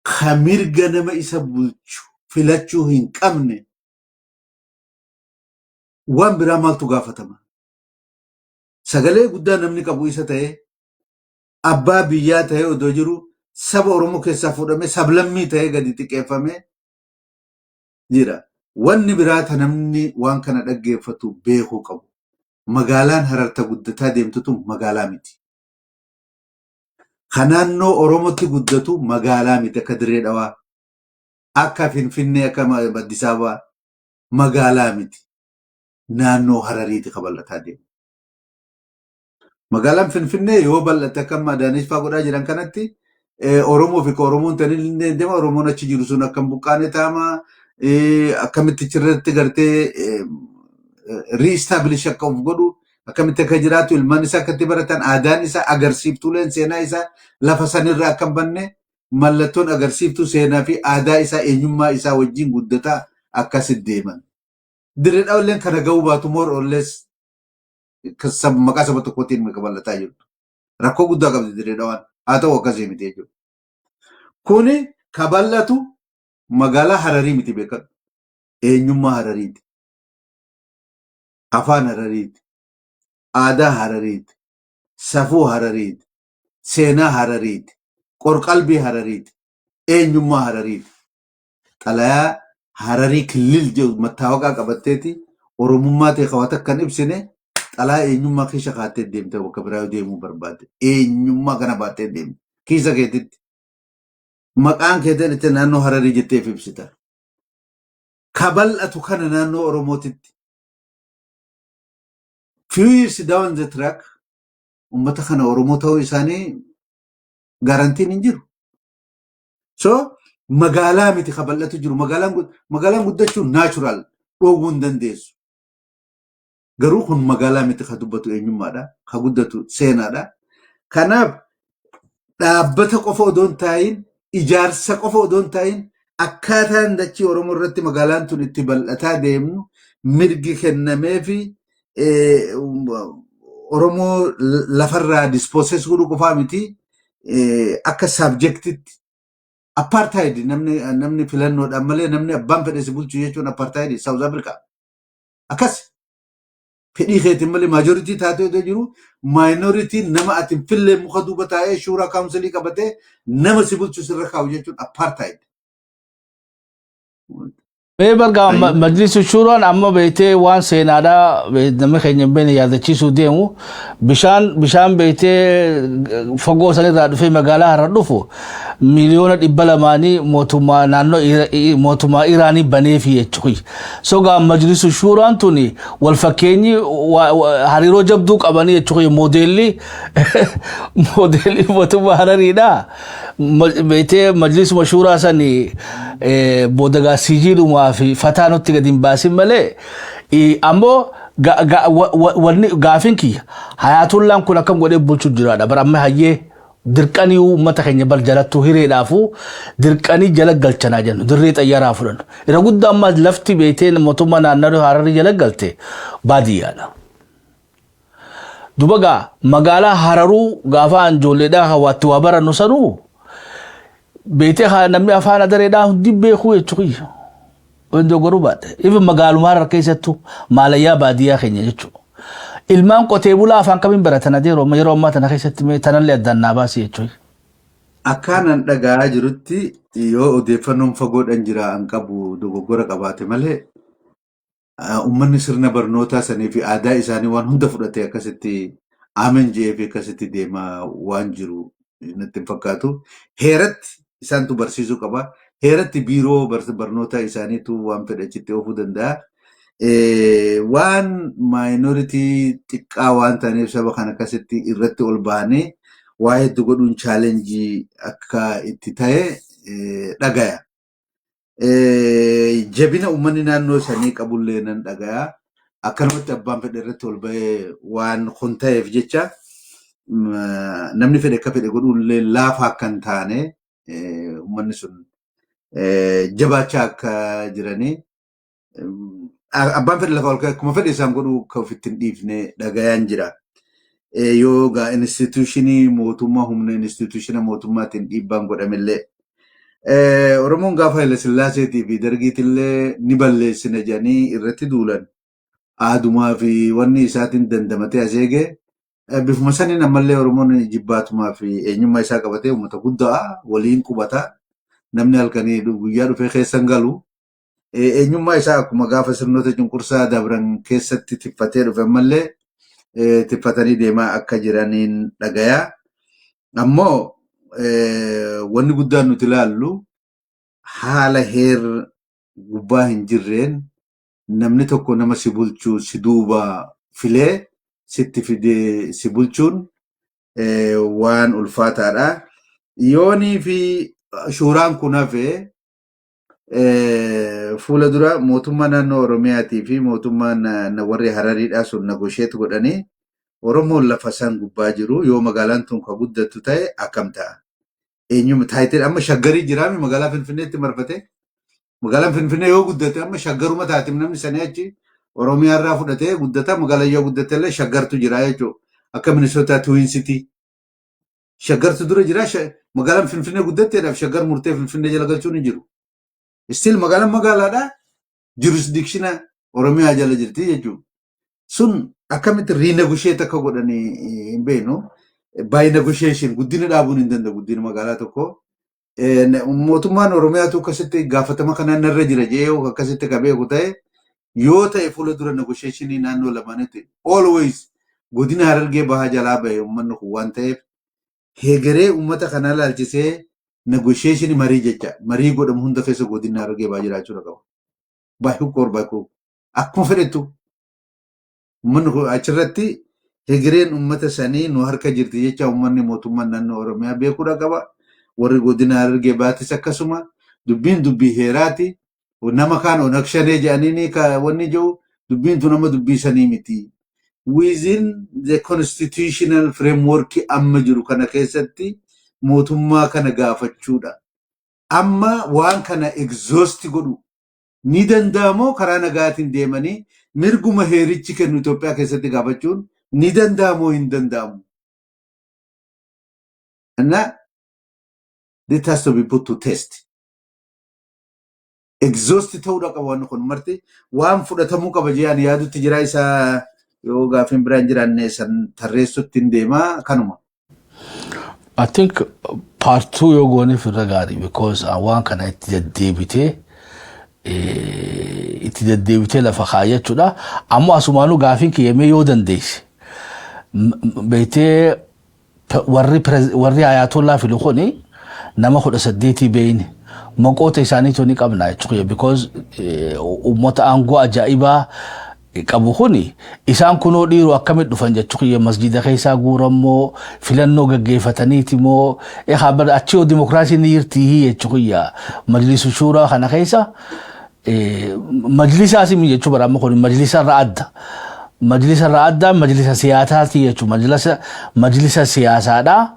ka mirga nama isa bulchu filachuu hin qabne waan biraa maaltu gaafatama? Sagalee guddaa namni qabu isa ta'e Abbaa biyyaa ta'ee odoo jiru saba Oromoo keessaa fuudhamee sablammii ta'ee gadi xiqqeeffamee jira. Wanni biraa ta namni waan kana dhaggeeffatu beekuu qabu. Magaalaan Hararta guddataa deemtutu magaalaa miti. Ka naannoo Oromootti guddatu magaalaa miti akka Dirree Dhawaa, akka Finfinnee, akka Addis Ababaa magaalaa miti. Naannoo Harariiti ka bal'ataa deemu. Magaalaan Finfinnee yoo bal'atte akka amma Adaanesh fa'aa godhaa jiran kanatti Oromoo fi ka Oromoon ta'in illee deema. Oromoon achi jiru sun akka hin buqqaane taama, akkamitti achirratti gartee re-establish akka of godhu, akkamitti akka jiraatu, ilmaan isaa akka itti baratan, aadaan isaa, agarsiiftuuleen seenaa isaa lafa sanirraa akka hin banne, mallattoon agarsiiftuu seenaa fi aadaa isaa eenyummaa isaa wajjin guddataa akkasit deeman. Dirree Dhawalleen kana ga'uu baatu more or less maqaa saba tokkootiin babal'ataa jirtu. Rakkoo guddaa qabdi Dirree Dhawaan. Haa ta'u, akkasii miti jechuudha. Kuni ka bal'atu magaalaa Hararii miti, beekadhu. Eenyummaa Harariiti. Afaan Harariiti. Aadaa Harariiti. Safuu Harariiti. Seenaa Harariiti. Qorqalbii Harariiti. Eenyummaa Harariiti. Xalayaa Hararii Kilil jedhu mattaawaqaa qabatteeti Oromummaa ta'e kaawwata kan ibsine xalayaa eenyummaa keessa kaattee deemte bakka biraa yoo deemuu barbaadde. Eenyummaa kana baattee deemte. Kiisa keetitti. Maqaan keetiin itti naannoo Hararii jetteef ibsita. Ka bal'atu kana naannoo Oromootitti. Few years down the track uummata kana Oromoo ta'uu isaanii guarantee-n hin jiru. So magaalaa miti ka bal'atu jiru. Magaalaan guddachuun natural, dhoowwuu hin dandeessu. Garuu kun magaalaa miti, ka dubbatu eenyummaadha. Ka guddatu seenaadha. Kanaaf dhaabbata qofa odoo hin taa'in, ijaarsa qofa odoo hin taa'in, akkaataan dachii Oromoo irratti magaalaan tun itti bal'ataa deemnu mirgi kennamee fi Oromoo lafarraa dispossess godhuu qofaa miti, akka subject-itti apartheid, namni filannoodhaan malee namni abbaan fedhe si bulchu jechuun apartheid South Africa. Akkas fedhii keetiin malee majority taatee otoo jiru minority nama ati hin fillee muka duuba taa'ee Shura Council-ii qabatee nama si bulchu sirra kaa'u jechuun apartheid. Mee barga Majlisi Shuuraan amma beektee waan seenaadhaa namni keenya hin beekne yaadachiisuu deemu, bishaan beektee fagoo sanirraa dhufee magaalaa Harar dhufu 200,000,000 mootummaa naannoo mootummaa Iraanii baneefi jechuudha. So gaa Majlisi Shuuraan tuni wal fakkeenyi hariiroo jabduu qabanii jechuudha, moodeelli mootummaa Harariidha. Beektee Majlisuma Shuuraa sanii boodagaa sijiilumaa fi fataa nutti gadi hin baasin malee, ammoo wanni gaafin kiyya Hayaatullaan kun akkam godhee bulchuu jiraadha. Bara amma hayyee dirqanii uummata keenya bar jalattuu hireedhaafu dirqanii jala galchanaa jennu, dirree xayyaaraa fudhannu. Irra guddaa amma lafti beektee mootummaa naannoo Hararii jala galte baadiyyaadha. Duba gaa magaalaa Hararuu gaafa ijoolleedhaa hawaatti waa barannu sanuu beektee namni afaan adareedhaa hundi beekuu jechuudha. Wandoo garuu baadhe. Even magaaluma Harar keessattuu maalayyaa baadiyyaa keenya jechuudha. Ilmaan qotee bulaa afaan kamiin baratan adeeroo yeroo ammaa tana keessatti mee tanallee addaan naa baasi jechuudha. Akkaanan dhagaa jirutti, yoo odeeffannoon fagoodhaan jira an qabu dogoggora qabaate malee, uummanni sirna barnootaa sanii fi aadaa isaanii waan hunda fudhatee akkasitti amen je'ee fi akkasitti deemaa waan jiru natti hin fakkaatu. Heeratti isaantu barsiisuu qaba. Heeratti biiroo barnoota isaaniitu waan fedhe achitti oofuu danda'a. Waan minority xiqqaa waan ta'aniif saba kana akkasitti irratti ol bahanii waa hedduu godhuun challenge akka itti ta'e dhagaya. Jabina uummanni naannoo sanii qabullee nan dhagaya. Akkanumatti abbaan fedhe irratti ol bahee waan kun ta'eef jecha namni fedhe akka fedhe godhuullee laafaa akka hin taane, uummanni sun jabaachaa akka jiranii, abbaan fedhe lafa ol ka'e akkuma fedhe isaan godhuu akka ofitti hin dhiifne dhagayaan jira. Yoo gaa institution-ii mootummaa, humna institution-a mootummaatiin dhiibbaan godhamellee. Oromoon gaafa Haile Sillaaseetii fi Dargiitillee ni balleessina jedhanii irratti duulan. Aadumaa fi wanni isaatiin dandamatee as eege. Bifuma saniin ammallee Oromoon jibbaatumaa fi eenyummaa isaa qabatee uummata guddaa waliin qubata. Namni halkanii guyyaa dhufee keessa hin galu. Eenyummaa isaa akkuma gaafa sirnoota cunqursaa dabran keessatti tiffatee dhufe ammallee tiffatanii deemaa akka jiraniin dhagayaa. Ammoo wanni guddaan nuti ilaallu, haala heer gubbaa hin jirreen namni tokko nama si bulchu si duuba filee sitti fidee si bulchuun waan ulfaataadha. Yoonii fi shuuraan kun hafee, fuula dura mootummaa naannoo Oromiyaatii fi mootummaan warri Harariidhaa sun negotiate godhanii, Oromoon lafa san gubbaa jiru yoo magaalaan tun ka guddattu ta'e akkam ta'a? Eenyuma taayitiin amma Shaggarii jiraami magaalaa Finfinneetti marfate. Magaalaan Finfinnee yoo guddate amma Shaggaruma taatim, namni sanii achi Oromiyaa irraa fudhatee guddata. Magaalaa yoo guddate illee Shaggartu jira jechuudha. Akka Minnesota Twin City. Shaggartu dura jira. Magaalaan Finfinnee guddatteedhaaf Shaggar murtee Finfinnee jala galchuun hin jiru. Still magaalaan magaalaadha. Jurisdiction Oromiyaa jala jirti jechuudha. Sun akkamitti renegotiate akka godhanii hin beeknu. By negotiation guddina dhaabuun hin danda'u guddina magaalaa tokko. Mootummaan Oromiyaatu akkasitti gaafatama kanaan narra jira jee yoo akkasitti ka beeku ta'e, yoo ta'e fuula dura negotiationii naannoo lamaanitti always godina Harargee Bahaa jalaa bahe uummanni kun waan ta'eef, hegeree uummata kanaa laalchisee negotiationii marii jecha marii godhamu hunda keessa godina Harargee Bahaa jiraachuu qaba. By hook or by crook. Akkuma fedhettu uummanni kun achirratti hegereen uummata sanii nu harka jirti jecha uummanni mootummaan naannoo Oromiyaa beekuudha qaba. Warri godina Harargee Bahaatis akkasuma, dubbiin dubbii heeraati. Nama kaan Onag Shanee jedhanii wanni jiru, dubbiin tun amma dubbii sanii miti. Within the constitutional framework amma jiru kana keessatti mootummaa kana gaafachuudha. Amma waan kana exhaust godhu ni danda'amoo, karaa nagaatiin deemanii mirguma heerichi kennu Itoophiyaa keessatti gaafachuun ni danda'amoo hin danda'amu? And this has to be put to test. Exhaust ta'uudha qaba wanni kun marti, waan fudhatamuu qaba jee ani yaadutti jira. Isaa yoo gaafiin biraan jiraanne san tarreessutti hin deemaa, kanuma. I think part two yoo gooneef irra gaarii, because waan kana itti deddeebitee lafa kaayyachuudha. Ammoo asumaanuu gaafiin kiyyamee yoo dandeesse, beektee, warri Ayatollah filu kuni nama 18 beeyne maqoota isaaniitu ni qabna jechuudha, because uummata aangoo ajaa'ibaa qabu kuni isaan kunoo dhiiroo akkamitti dhufan jechuudha? Masjida keessaa guurammoo, filannoo gaggeeffataniiti moo achi yoo dimokiraasiin ni jirti jechuudha? Majlisu shuuraa kana keessa majlisaas jechuu bara, amma kun majlisa irra adda. Majlisa irra adda, majlisa siyaasaati jechuudha. Majlisa siyaasaadha.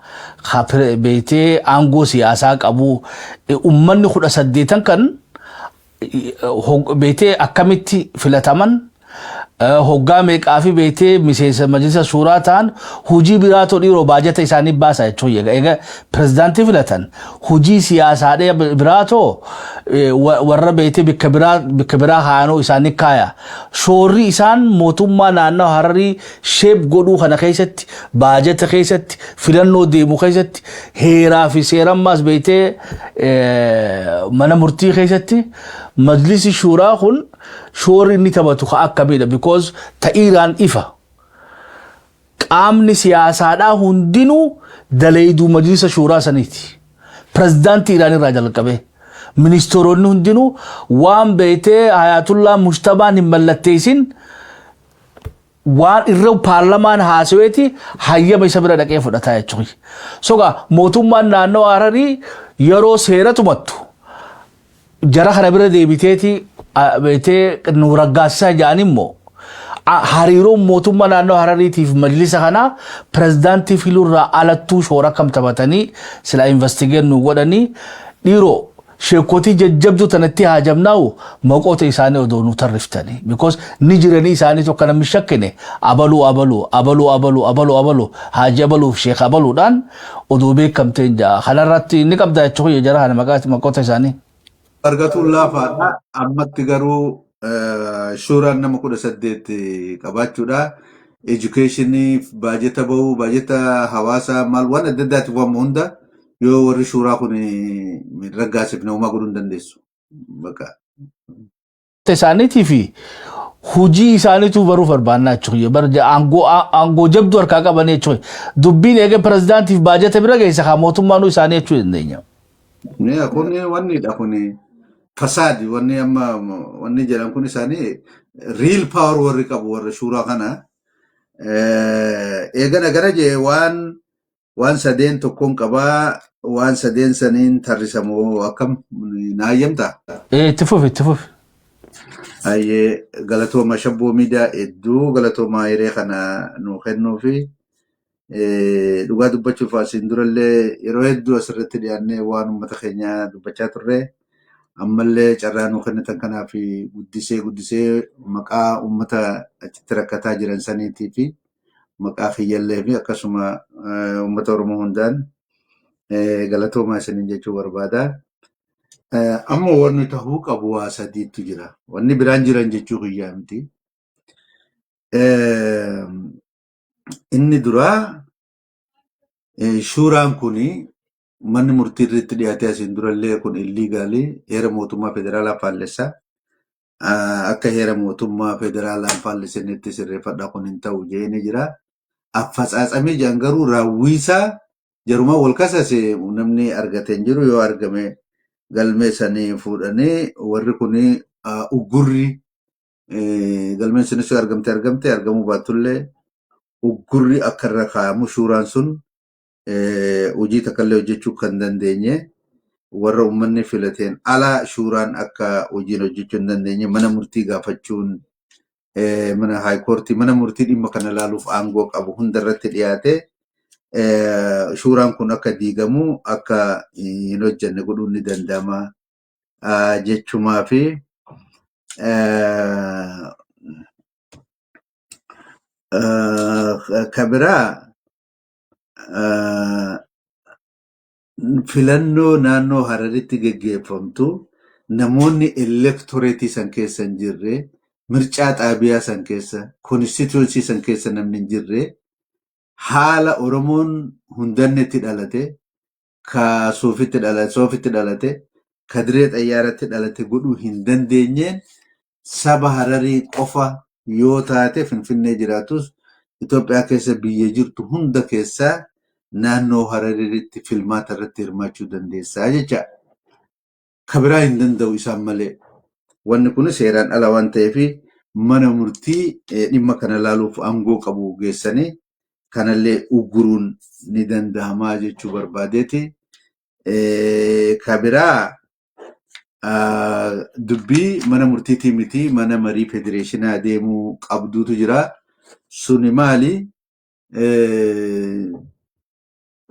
Beektee, aangoo siyaasaa qabu uummanni 18n kan beektee akkamitti filataman, hoggaa meeqaa fi beektee miseensa majlisa suuraa ta'an, hujii biraatoo dhiiroo baajata isaanii baasa jechuudha. Egaa pirezidaantii filatan, hujii siyaasaadhee biraatoo warra beektee bikka biraa haanoo isaanii kaaya. Shoorri isaan mootummaa naannoo Hararii shape godhuu kana keessatti, baajata keessatti, filannoo deemuu keessatti, heeraa fi seerammaas beektee mana murtii keessatti majlisi shuuraa kun shoorri inni taphatu ka akkamiidha? Because ta'iiraan ifa, qaamni siyaasaadhaa hundinuu daleeyduu majlisa shuuraa saniiti. Pirezidaantii Iraan irraa jalqabee ministeeronni hundinuu waan beektee Ayatollah Mujtabaan hin mallatteessin, waan irra paarlamaan haasaweeti hayyama isa bira dhaqee fudhataa jechuudha. Soga mootummaan naannoo Hararii yeroo seera tumattu jara kana bira deebiteeti beektee nu raggaasisaa jedhan immoo, hariiroon mootummaa naannoo Harariitiif majlisa kanaa pirezidaantii filuurraa alattuu shoora akkam taphatanii sila investigate nu godhanii, dhiiroo sheekotii jajjabduu tanatti haajamnaa'u maqoota isaanii odoo nu tarriftanii, because ni jiranii isaanii tokko namni shakkine abaluu abaluu abaluu abaluu abaluu abaluu haaji abaluuf sheek abaluudhaan odoo beekamteen jaa kanarratti ni qabda jechuudha, jara kana maqoota isaanii. Argatuun laafaadha. Ammatti garuu shuuraan nama 18 qabaachuudha. Educationii baajeta bahuu, baajeta hawaasaa maal waan adda addaatiif waan hunda yoo warri shuuraa kun hin raggaasifne homaa godhuu hin dandeessu. Bakka. Isaaniitii fi hujii isaaniitu baruuf barbaannaa jechuudha. Bar aangoo jabduu harkaa qaban jechuudha. Dubbiin eega pirezidaantiif baajata bira geessa haa mootummaanuu isaanii jechuu dandeenya. Kun wannidha, kun fasaadi. Wanni amma wanni jedhan kun isaanii real power warri qabu warra shuuraa kana. Eegana gara jee waan sadeen tokkoon qabaa, waan sadeen saniin tarrisamoo akkam naayyamtaa? Itti fufi, itti fufi. Hayyee, galatooma. Shabboo Miidiyaa, hedduu galatoomaa hiree kana nuu kennuu fi dhugaa dubbachuuf asiin durallee yeroo hedduu asirratti dhiyaannee waan uummata keenyaa dubbachaa turre. Ammallee carraa nuu kennitan kanaaf guddisee guddisee maqaa uummata achitti rakkataa jiran saniitii fi maqaa kiyyallee fi akkasuma uummata Oromoo hundaan galatoomaa isiniin jechuu barbaada. Amma wanni tahuu qabu waa sadiitu jira. Wanni biraan jiran jechuu kiyyaa miti. Inni duraa, shuuraan kuni manni murtii irratti dhiyaatee asiin durallee kun illegal, heera mootummaa federaalaa faallessa. Akka heera mootummaa federaalaan faallesanitti sirreeffadhaa, kun hin ta'u jedhee jira. Affatsaasamee jiran garuu raawwiisaa jarumaa wal kasase namni argate hin jiru. Yoo argame galmee sanii fuudhanii warri kun uggurri galmeen sunis yoo argamte argamte, argamuu baattullee uggurri akka irra kaa'amu, shuuraan sun hojii takkallee hojjechuu kan dandeenye, warra uummanni filateen ala shuuraan akka hojiin hojjechuu hin dandeenye mana murtii gaafachuun, mana high courtii, mana murtii dhimma kana ilaaluuf aangoo qabu hunda irratti dhiyaate shuuraan kun akka diigamu, akka hin hojjenne godhuun ni danda'ama jechumaa fi kabiraa, filannoo naannoo Hararitti geggeeffamtu namoonni electorateii san keessa hin jirre, mircaa xaabiyaa san keessa, constituency san keessa namni hin jirre, haala Oromoon hundannetti dhalate, ka suufitti dhalate, soofitti dhalate, ka diree xayyaaratti dhalate godhuu hin dandeenyeen, saba Hararii qofa yoo taate Finfinnee jiraatus Itoophiyaa keessa biyya jirtu hunda keessaa naannoo Harariitti filmaata irratti hirmaachuu dandeessaa jecha. Ka biraa hin danda'u isaan malee. Wanni kun seeraan ala waan ta'eef mana murtii dhimma kana ilaaluuf aangoo qabu geessanii kanallee uguruun ni danda'amaa jechuu barbaadeeti. Ka biraa, dubbii mana murtiitii miti, mana marii federeeshinaa deemuu qabduutu jira. Suni maali?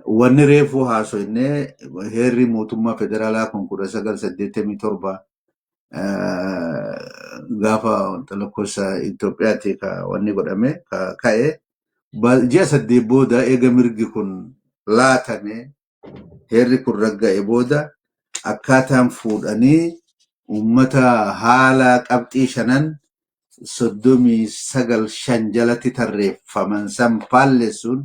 Wanni reefuu haasofne, heerri mootummaa federaalaa kun 1987 gaafa lakkoofsa Itoophiyaatti ka wanni godhame ka ka'e, ji'a 8 booda eega mirgi kun laatame, heerri kun ragga'e booda, akkaataan fuudhanii uummata haala qabxii shanan 39(5) jalatti tarreeffaman san faallessuun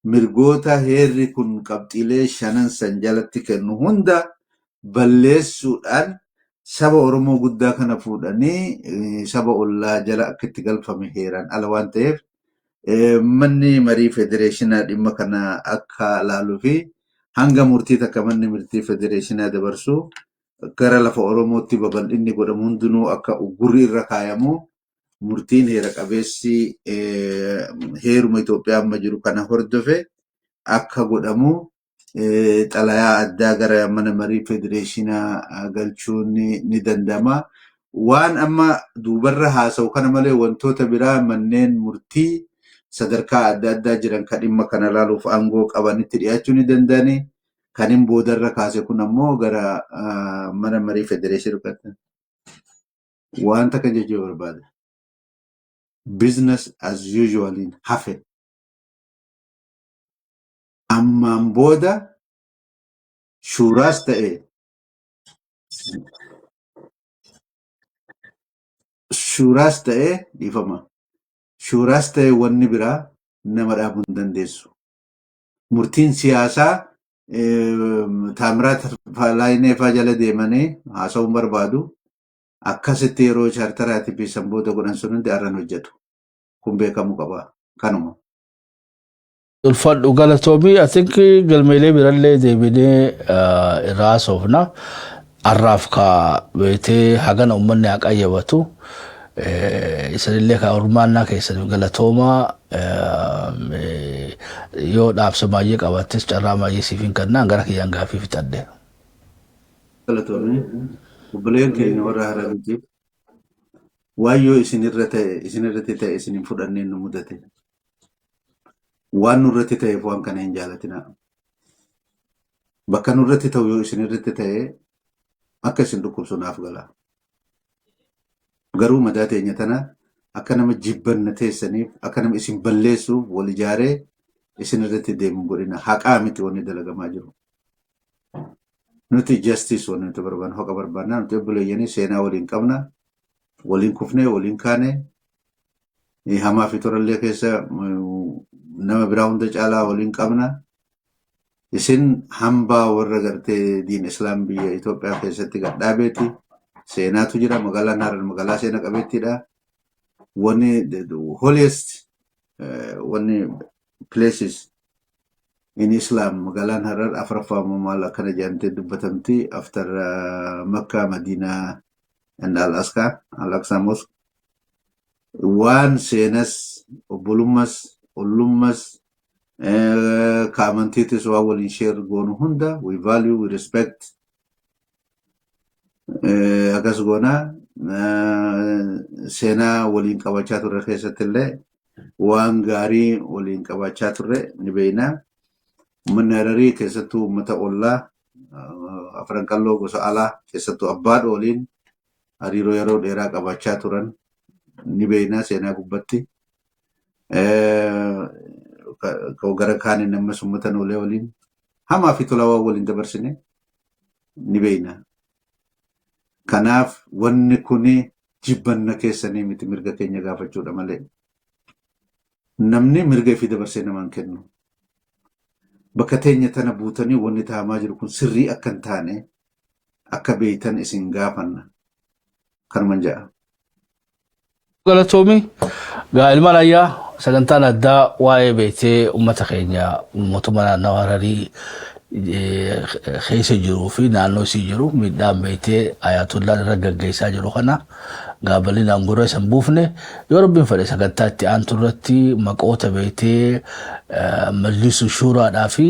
mirgoota heerri kun qabxiilee shanan san jalatti kennu hunda balleessuudhaan saba Oromoo guddaa kana fuudhanii saba ollaa jala akka itti galfame heeraan ala waan ta'eef manni marii federeeshinaa dhimma kana akka laaluu fi hanga murtii takka manni murtii federeeshinaa dabarsu gara lafa Oromootti babal'inni godhamu hundinuu akka uggurri irra kaayamu, murtiin heera qabeessi heeruma Itoophiyaa amma jiru kana hordofe akka godhamu xalayaa addaa gara mana marii federeeshinaa galchuun ni danda'ama. Waan amma duubarra haasa'u kana malee wantoota biraa manneen murtii sadarkaa adda addaa jiran kan dhimma kana ilaaluuf aangoo qabanitti dhiyaachuu ni danda'ani. Kan hin boodarra kaase kun ammoo gara mana marii federeeshinii wanta kan jechuu barbaada. Business as usual hafe. Ammaan booda shuuraas ta'e shuuraas ta'e, dhiifama. Shuuraas ta'e wanni biraa nama dhaabuu hin dandeessu. Murtiin siyaasaa Taamiraat Laayinee fa'aa jala deemanii haasa'uun barbaadu. Akkasitti yeroo chaartaraatii fi sanboota godhan sun hundi har'an hojjetu. Kun beekamuu qaba. Kanuma. Ulfadhu, galatoomii. I think galmeelee birallee deebinee irraa haasofna. Har'aaf ka beetee hagana uummanni haa qayyabatu. Isinillee ka hirmaannaa keessaniif galatoomaa. Yoo dhaabsa baay'ee qabattes carraa baay'ee siif hin kennaa, gara kiyyaan gaaffii fixadhe. Galatoomii. Obboleen keenya warra Harariitiif waan yoo isinirra ta'e isinirratti ta'e isin hin fudhanneen nu mudate. Waan nurratti ta'eef waan kana hin jaalatinaa. Bakka nurratti ta'u yoo isinirratti ta'e akka isin dhukkubsu naaf gala. Garuu madaa teenya tana akka nama jibbanna teessaniif, akka nama isin balleessuuf wal ijaaree isin irratti deemu godhina. Haqaa miti wanni dalagamaa jiru. Nuti justice wanni nuti barbaannu, haqa barbaanna. Nuti obboleeyyanii seenaa waliin qabna. Waliin kufnee waliin kaane, hamaa fi tolallee keessa nama biraa hunda caalaa waliin qabna. Isin hambaa warra gartee diin islaam biyya Itoophiyaa keessatti gadhaabeeti. Seenaatu jira. Magaalaan Harar magaalaa seena qabeettiidha. Wanni the holiest wanni places in Islam magaalaan Harar afuraffaa maal akkana jedhamtee dubbatamti after Makka, Madinaa and Al-Aqsa, Al-Aqsa Mosque. Waan seenas, obbolummas, ollummas, ka amantiitis waan waliin share goonu hunda we value, we respect. Akkas goona. Seenaa waliin qabachaa turre keessatti illee waan gaarii waliin qabachaa turre ni beekna. Uummanni Hararii keessattuu uummata ollaa Afran Qalloo gosa alaa keessattuu abbaa waliin hariiroo yeroo dheeraa qabachaa turan ni beekna seenaa gubbatti. Gara kaaniin ammas uummata Noolee waliin hamaa fi tola waan waliin dabarsine ni beekna. Kanaaf wanni kuni jibbanna keessanii miti, mirga keenya gaafachuudha malee. Namni mirga ifii dabarsee namaan kennu. Bakka teenya tana buutanii wanni taa'amaa jiru kun sirrii akka hin taane akka beektan isin gaafanna. Kanuman jedha. Galatoomi. Gaa ilmaan ayyaa, sagantaan addaa waa'ee beektee uummata keenya mootummaa naannoo Hararii keessa jiruu fi naannoo isii jiru miidhaan beektee ayatollaan irra gaggeessaa jiru kana gaabalinaan gurra isan buufne. Yoo Rabbiin fedhe sagantaa itti aantu irratti maqoota beektee majlisu shuuraadhaa fi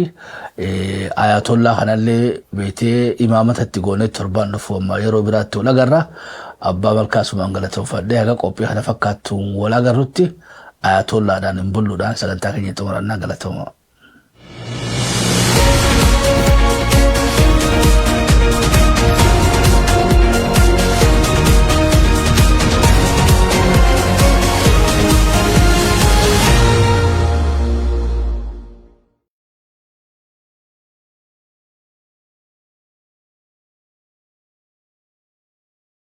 ayatollaa kanallee beektee imaamata itti goonee torbaan dhufu amma yeroo biraatti wal agarra. Abbaa Malkaa sumaan galatoonfadhee, haga qophii kana fakkaattu wal agarrutti ayatollaadhaan hin bulluudhaan sagantaa keenya xumurannaa, galatooma.